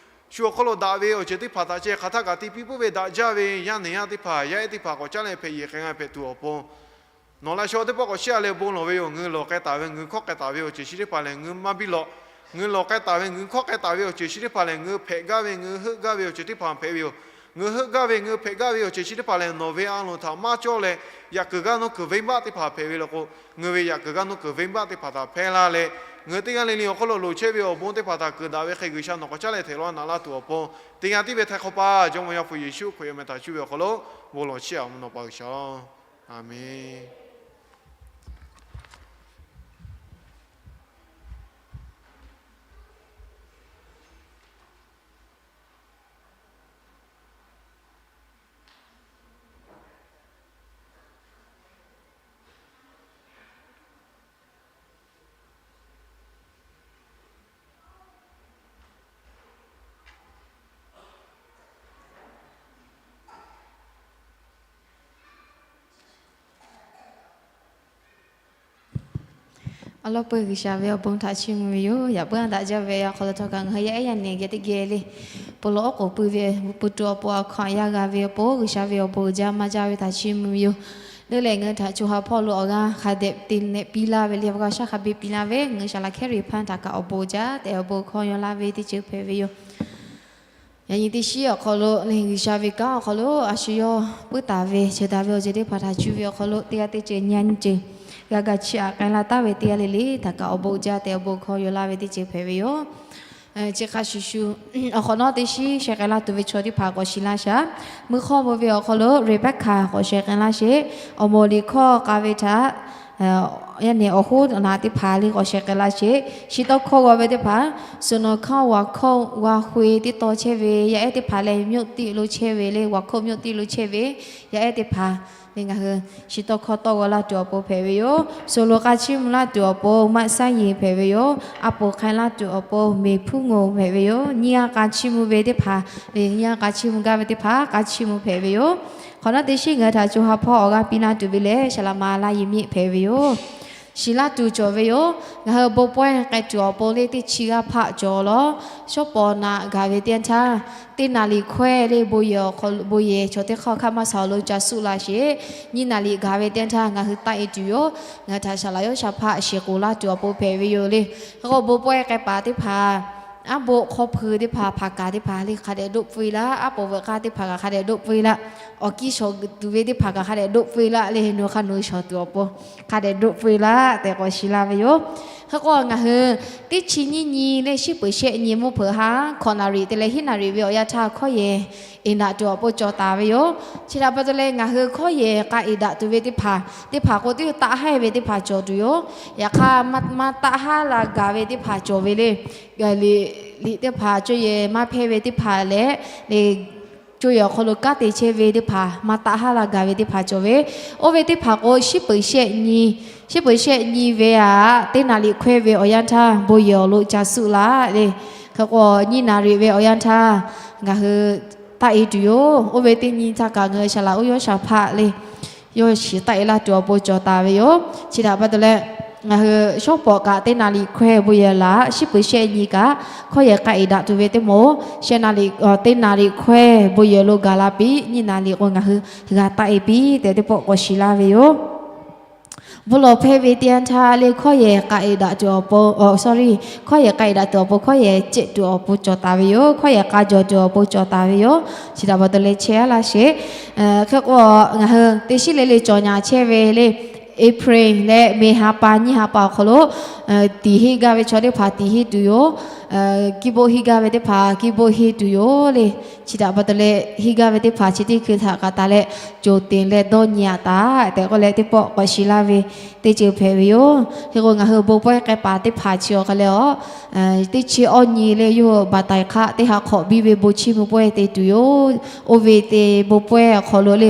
shu awˬ hk'aw lo daꞈ ve awˬ ceuˬ teˇ hpaˍ htaꞈ ceh hk'aˬ htaˇ kaꞈ te piˇ puiˉ ve daꞈ jaˇ ve yaˇ nehˬ yaˇ teˇ hpaˍ, yaˇ ehˉ teˇ hpaˍ k'awꞈ caˉ leh hpehꞈ yeˬ k'ai g'a hpehꞈ tuˬ awˬ pon nawˬ laꞈ sheh teˇ pawˆ k'awꞈ chiˇ aꞈ leh bon lawˬ ve yoˬ. Ngaˬ hui lawˬ k'ai taˍ ve, ngaˬ hui hkawˇ k'ai taˍ ve awˬ ceuˬ chi teˇ hpaˍ lehˬ ngaˬ hui maˇ biˇ lawꞈ. Ngaˬ hui lawˬ k'ai taˍ ve, ngaˬ hui hkawˇ k'ai taˍ ve awˬ ceuˬ chi teˇ hpaˍ lehˬ ngaˬ hui hpehꞈ gaˇ ve, ngaˬ hui heuˆ gaˇ ve awˬ ceuˬ teˇ hpaˍ hpehꞈ ve yoˬ. Ngaˬ hui heuˆ gaˇ ve, ngaˬ hui hpehꞈ gaˇ ve awˬ ceuˬ chi teˇ hpaˍ lehˬ nawˬ ve a loˍ htaꞈ maˇ cawˇ leh yaꞈ kuiˬ g'aˇ nuˇ kuiˬ venˇbaˆ teˇ hpaˍ hpehꞈ ve le k'o, ngaˬ hui ve yaꞈ kuiˬ g'aˇ nuˇ kuiˬ venˇbaˆ teˇ hpaˍ htaꞈ hpehˇ laˇ leh, ngaˬ hui teˇ g'aˇ le le awˬ hk'aw lo loˍ chehˇ ve awˬ bon teˇ hpaˍ htaꞈ kuiˬ daꞈ ve hk'e G'uiˬsha nawˬ k'awꞈ caˉ leh htehꞈ lawˇ naꞈ laˇ tuˬ awˬ pon, teˇ g'aˇ tiˉ ve htaiˍ hk'awꞈ paˍ Jawˇmawˇ Yaˇ hpu Yeˍsuˆ Hkriꞈ awˬ meh htaꞈ cuˇ ve awˬ hk'aw lo bon lawˬ chiˇ aꞈ mvuhˇ naw pa G'uiˬsha. Aˍmenˍ. Awˬ lawn peuˬ G'uiˬsha ve awˬ bon htaꞈ chiˇ mvuh ve yoˬ. Yaꞈ puiˉ a daꞈ jaˇ ve awˬ hk'aw lo htawˇ kaꞈ ngaˬ hui yaˇ ehˉ yaˇ nehˬ geh teˇ geh le, bon lawˬ oˉ k'oˍ pui ve, pui tuˬ awˬ pon awˬ hk'aw yaˇ g'a ve awˬ pon G'uiˬsha ve awˬ bon uiˍ jaˇ maˇ jaˇ ve htaꞈ chiˇ mvuh ve yoˬ. Leuˉ leh ngaˬ hui htaꞈ co ha hpawˇ lo awˬ g'aˇ hk'a dehꞈ te leh piˇ laˇ ve le, awˬ g'aˇ shaˉ hk'a biˇ piˇ laˇ ve ngaˬ hui shaˍ laꞈ Hkehˉ Riˍ hpaˇ htaꞈ kaꞈ awˬ bon uiˍ jaˇ tehꞈ awˬ bon hkawˇ yaw laˇ ve teˇ ceuˬ hpehꞈ ve yoˬ. Yaꞈ nyi teˇ shiˉ awˬ hk'aw lo lehˬ G'uiˬsha ve kanˉ awˬ hk'aw lo a shu yawˇ puiˉ taˍ ve, cheuˬ taˍ ve awˬ ceuˬ teˇ hpaˍ htaꞈ cuˇ ve awˬ hk'aw lo teˇ g'aˇ teˇ ceuˬ nyi nyi ceuˬ g'a ga chiˇ aꞈ k'ai laˇ taˍ ve teˇ g'aˇ le le htaꞈ kaꞈ awˬ bon uiˍ jaˇ tehꞈ awˬ bon hkawˇ yaw laˇ ve teˇ ceuˬ hpehꞈ ve yoˬ. Chi hk'a shuˍ shuˍ, awˬ hk'awꞈ nawˉ teˇ shiˉ sheh k'ai laˇ tuˬ ve chaw teˇ hpaˍ k'awꞈ shiˍ laˇ shaˍ. Mvuhˇ hk'awˇ ve awˬ hk'aw lo Rebecca k'awꞈ sheh k'ai laˇ sheˍ. Awˬ moˍ liꞈ hkawˇ k'a ve htaꞈ yaˇ nehˬ awˬ hoˉ naꞈ teˇ hpaˍ le k'awꞈ sheh k'ai laˇ sheˍ. Chi tawˇ hkawˇ g'aw ve teˇ hpaˍ, Sunaw hkawˇ g'a hkawˇ g'a hk'oˆ teˇ taw chehˇ ve yaˇ ehˉ teˇ hpaˍ leh, မြို့သစ် lo chehˇ ve le, ဝါခုတ် မြို့သစ် lo chehˇ ve yaˇ ehˉ teˇ hpaˍ le ngaˬ hui chi tawˇ hkawˇ tawˇ g'aw laˇ tuˬ awˬ pon hpehꞈ ve yoˬ. Sunaw k'a chiˇ mvuh laˇ tuˬ awˬ pon မဆိုင် hpehꞈ ve yoˬ. A poˍ k'ai laˇ tuˬ awˬ pon မေဖြူငို hpehꞈ ve yoˬ. Nyiˇ g'aˇ k'a chiˇ mvuh ve teˇ hpaˍ le, nyiˇ g'aˇ k'a chiˇ mvuh gaˇ ve teˇ hpaˍ k'a chiˇ mvuh hpehꞈ ve yoˬ. Hk'awꞈ nawˉ teˇ shiˉ ngaˬ hui htaꞈ co ha hpawˇ awˬ g'aˇ piˇ laˇ tuˬ ve lehˬ shaˍ laꞈ ma Laˇ Yehˬ miˆ hpehꞈ ve yoˬ. Shiˍ laˇ tuˬ cawˬ ve yoˬ. Ngaˬ hui bon pawehˇ k'ai tuˬ awˬ pon le teˇ chi g'aˇ hpaˆ cawˬ lawˬ. Shawˉ pawˍ naꞈ gaˬ ve teˇ yanˇ htaˇ, teˇ naˍ riˍ hkawehˇ le bon yehˬ awˬ hk'aw, bon yehˬ chaw teˇ hk'aˇ hk'aˇ maˇ sawˍ lo ca suˆ la sheˍ. Nyiˇ naˍ riˍ gaˬ ve teˇ yanˇ htaˇ ngaˬ hui taˆ e tuˬ yoˬ. Ngaˬ hui htaꞈ shaˍ laꞈ yawˇ shaˍ hpaˆ shiˍ k'oˍ laˇ tuˬ awˬ pon hpehꞈ ve yoˬ le. Hk'e k'o bon pawehˇ k'ai paˍ teˇ hpaˍ aˉ boˆ hk'aw hpui teˇ hpaˍ, hpaˍ kaˍ teˇ hpaˍ le hk'a dehꞈ doˆ pfuhˇ e laˇ. Aˉ poˍ veuꞈ k'aˇ teˇ hpaˍ kaꞈ hk'a dehꞈ doˆ pfuhˇ e laˇ. Awˬ kiˇ shawˍ tuˬ ve teˇ hpaˍ kaꞈ hk'a dehꞈ doˆ pfuhˇ e laˇ le, nawˬ hk'a nawˬ shawˍ tuˬ awˬ pon hk'a dehꞈ doˆ pfuhˇ e laˇ tehꞈ k'awꞈ shiˍ laˇ ve yoˬ. Hk'e k'o ngaˬ hui teˇ chi nyiˇ nyi le shiˉ peuˍ shehˆ nyi mvuhˇ hpeuꞈ ha hkawꞈ naˍ riˍ te leh hiˉ naˍ riˍ ve awˬ yanˇ htaˇ hkawˇ yehˬ eˍ daꞈ tuˬ awˬ pon cawˬ taˍ ve yoˬ. Chi htaꞈ pa taw leh ngaˬ hui hkawˇ yehˬ k'a eˍ daꞈ tuˬ ve teˇ hpaˍ, teˇ hpaˍ k'o teˇ taˆ haˉ ve teˇ hpaˍ cawˬ tuˬ yoˬ. Yaꞈ hk'aˇ maˇ taˆ haˉ la gaˬ ve teˇ hpaˍ cawˬ ve le. Liꞈ teˇ hpaˍ cawˬ yehˬ maˇ hpehˇ ve teˇ hpaˍ leh le cawˬ yehˬ awˬ hk'aw lo kanˉ te chehˇ ve teˇ hpaˍ, maˇ taˆ haˉ la gaˬ ve teˇ hpaˍ cawˬ ve. Oˇ ve teˇ hpaˍ k'o shiˉ peuˍ shehˆ nyi, shiˉ peuˍ shehˆ nyi ve aꞈ teˇ naˍ riˍ hkawehˇ ve awˬ yanˇ htaˇ bon yehˬ awˬ lo ca suˆ laˇ le. Hk'e k'o nyiˇ naˍ riˍ ve awˬ yanˇ htaˇ ngaˬ hui taˆ e tuˬ yoˬ. Oˇ ve teˇ nyi htaˇ kaꞈ ngaˬ hui shaˍ laꞈ uˉ yawˇ shaˍ hpaˆ le yawˇ shiˍ taˆ e laˇ tuˬ awˬ pon cawˬ taˍ ve yoˬ. Chi htaꞈ pa taw leh ngaˬ hui shawˉ pawˍ kaꞈ teˇ naˍ riˍ hkawehˇ bon yehˬ laꞈ shiˉ peuˍ shehˆ nyi kaꞈ hkawˇ yehˬ k'a eˍ daꞈ tuˬ ve teˇ moˍ, shehˆ naˍ riˍ, teˇ naˍ riˍ hkawehˇ bon yehˬ lo gaˬ la piˇ, nyiˇ naˍ riˍ k'o ngaˬ hui g'a taˆ e piˇ tehꞈ teˇ pawˆ k'awꞈ shiˍ laˇ ve yoˬ. Bon lawˬ hpehˇ ve teˇ yanˇ htaˇ le hkawˇ yehˬ k'a eˍ daꞈ tuˬ awˬ pon, sorry, hkawˇ yehˬ k'a eˍ daꞈ tuˬ awˬ pon hkawˇ yehˬ cehˆ tuˬ awˬ pon cawˬ taˍ ve yoˬ. Hkawˇ yehˬ k'a jawˬ tuˬ awˬ pon cawˬ taˍ ve yoˬ. Chi htaꞈ pa taw leh chehˇ a laˇ sheˍ. Hk'e k'o ngaˬ hui teˇ shiˉ le le cawˬ nyaˍ chehˇ ve le April leh May ha pa nyiˇ ha pa awˬ hk'aw lo tiˍ henˇ gaˇ ve chaw teˇ hpaˍ tiˍ henˇ tuˬ yoˬ. Kiˇ boˆ henˇ gaˇ ve teˇ hpaˍ kiˇ boˆ henˇ tuˬ yoˬ le. Chi htaꞈ pa taw leh henˇ gaˇ ve teˇ hpaˍ chi teˇ hkui htaꞈ kaꞈ taˍ leh cawˬ teˍ leh dawˇ nyi aꞈ taˍ tehꞈ k'oˆ leh teˇ pawˆ k'awꞈ shiˍ laˇ ve teˇ ceuˬ hpehꞈ ve yoˬ. Hk'e k'o ngaˬ hui bon pawehˇ k'ai paˍ teˇ hpaˍ chi awˬ hk'aw leh a teˇ chi awˇ nyi le yawˇ hui baˬ taiˍ hk'aˆ teˇ ha hk'awꞈ biˇ ve bon chiˇ mvuh pawehˇ te tuˬ yoˬ. Oˇ ve te bon pawehˇ awˬ hk'aw lo le,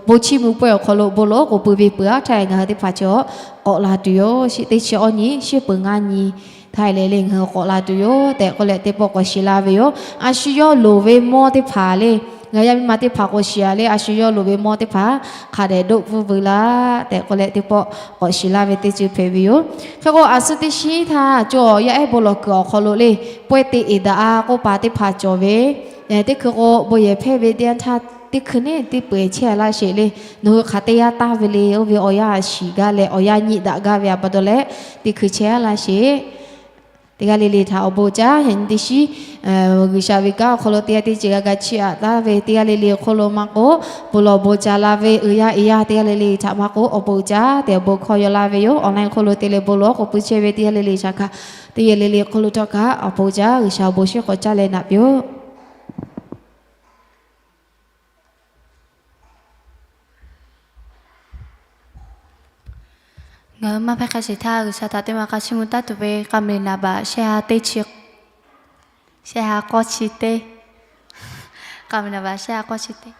bon chiˇ mvuh pawehˇ awˬ hk'aw lo bon lawˬ oˉ k'oˍ pui ve peuˬ aˉ htaˇ ngaˬ hui teˇ hpaˍ chi k'awꞈ la tuˬ yoˬ. Teˇ chi awˇ nyi shiˉ peuˍ ngaˇ nyi htaˇ leh le ngaˬ hui k'awꞈ la tuˬ yoˬ tehꞈ k'oˆ leh teˇ pawˆ k'awꞈ shiˍ laˇ ve yoˬ. A shu yawˇ loˍ ve mawˇ teˇ hpaˍ le Ngaˬ yaˇ miˇ ma teˇ hpaˍ k'awꞈ shiˍ-a leh, a shu yawˇ loꞈ ve mawˇ teˇ hpaˍ hk'a dehꞈ doˆ pfuhˇ veu laˇ tehꞈ k'oˆ leh, teˇ pawˆ k'awꞈ shiˍ laˇ ve teˇ ceuˬ hpehꞈ ve yoˬ. Hk'e k'o, a suhˉ teˇ shiˉ htaˇ cawˬ yaˇ ehˉ bon lawˬ kuiˬ awˬ hk'aw lo le, pawehˇ te eˍ daꞈ-a k'oˆ paˍ teˇ hpaˍ cawˬ ve, teˇ hkui k'o bon yehˬ hpehˇ ve teˇ yanˇ htaˇ teˇ hkui neˇ teˇ peu-eˬ chehˇ-a laˇ sheˍ le. Nawˬ hui hk'aˬ teˇ yanˇ taˇ ve le, oˇ ve awˬ yanˇ shiˍ gaˇ leh awˬ yanˇ nyi daꞈ gaˇ ve a pa taw leh, teˇ hkui chehˇ-a laˇ sheˍ. Teˇ g'aˇ le le htaꞈ awˬ bon uiˍ jaˇ. Yaꞈ nyi teˇ shiˉ G'uiˬsha ve kanˉ awˬ hk'aw lo teˇ g'aˇ teˇ ceuˬ g'a ga chiˇ aꞈ taˍ ve, teˇ g'aˇ le le hk'oˆ lo maˇ k'oˆ, bon lawˬ bon ca la ve uiˍ yaˇ eˍ yaˇ teˇ g'aˇ le le htaꞈ maˇ k'oˆ, awˬ bon uiˍ jaˇ tehꞈ awˬ bon hkawˇ yaw laˇ ve yoˬ. Awˬ na hk'oˆ lo te leh bon lawˬ k'oˆ puiˉ chehˇ ve teˇ g'aˇ le le shaˍ hkaꞈ teˇ g'aˇ le le hk'oˆ lo htawˇ kaꞈ awˬ bon uiˍ jaˇ. G'uiˬsha awˬ bon shiˉ k'awꞈ caˇ leh naꞈ piˇ-oˆ. Ngaˬ hui maˇ hpehˇ hk'a sheˍ htaˇ, G'uiˬsha htaꞈ teˇ ma hk'a chiˇ mvuh taˉ tuˬ ve k'a meuꞈ naˍ baꞈ shehˆ ha teˇ chi, shehˆ ha k'awˇ chi teˇ, k'a meuꞈ naˍ baꞈ shehˆ ha k'awˇ chi teˇ.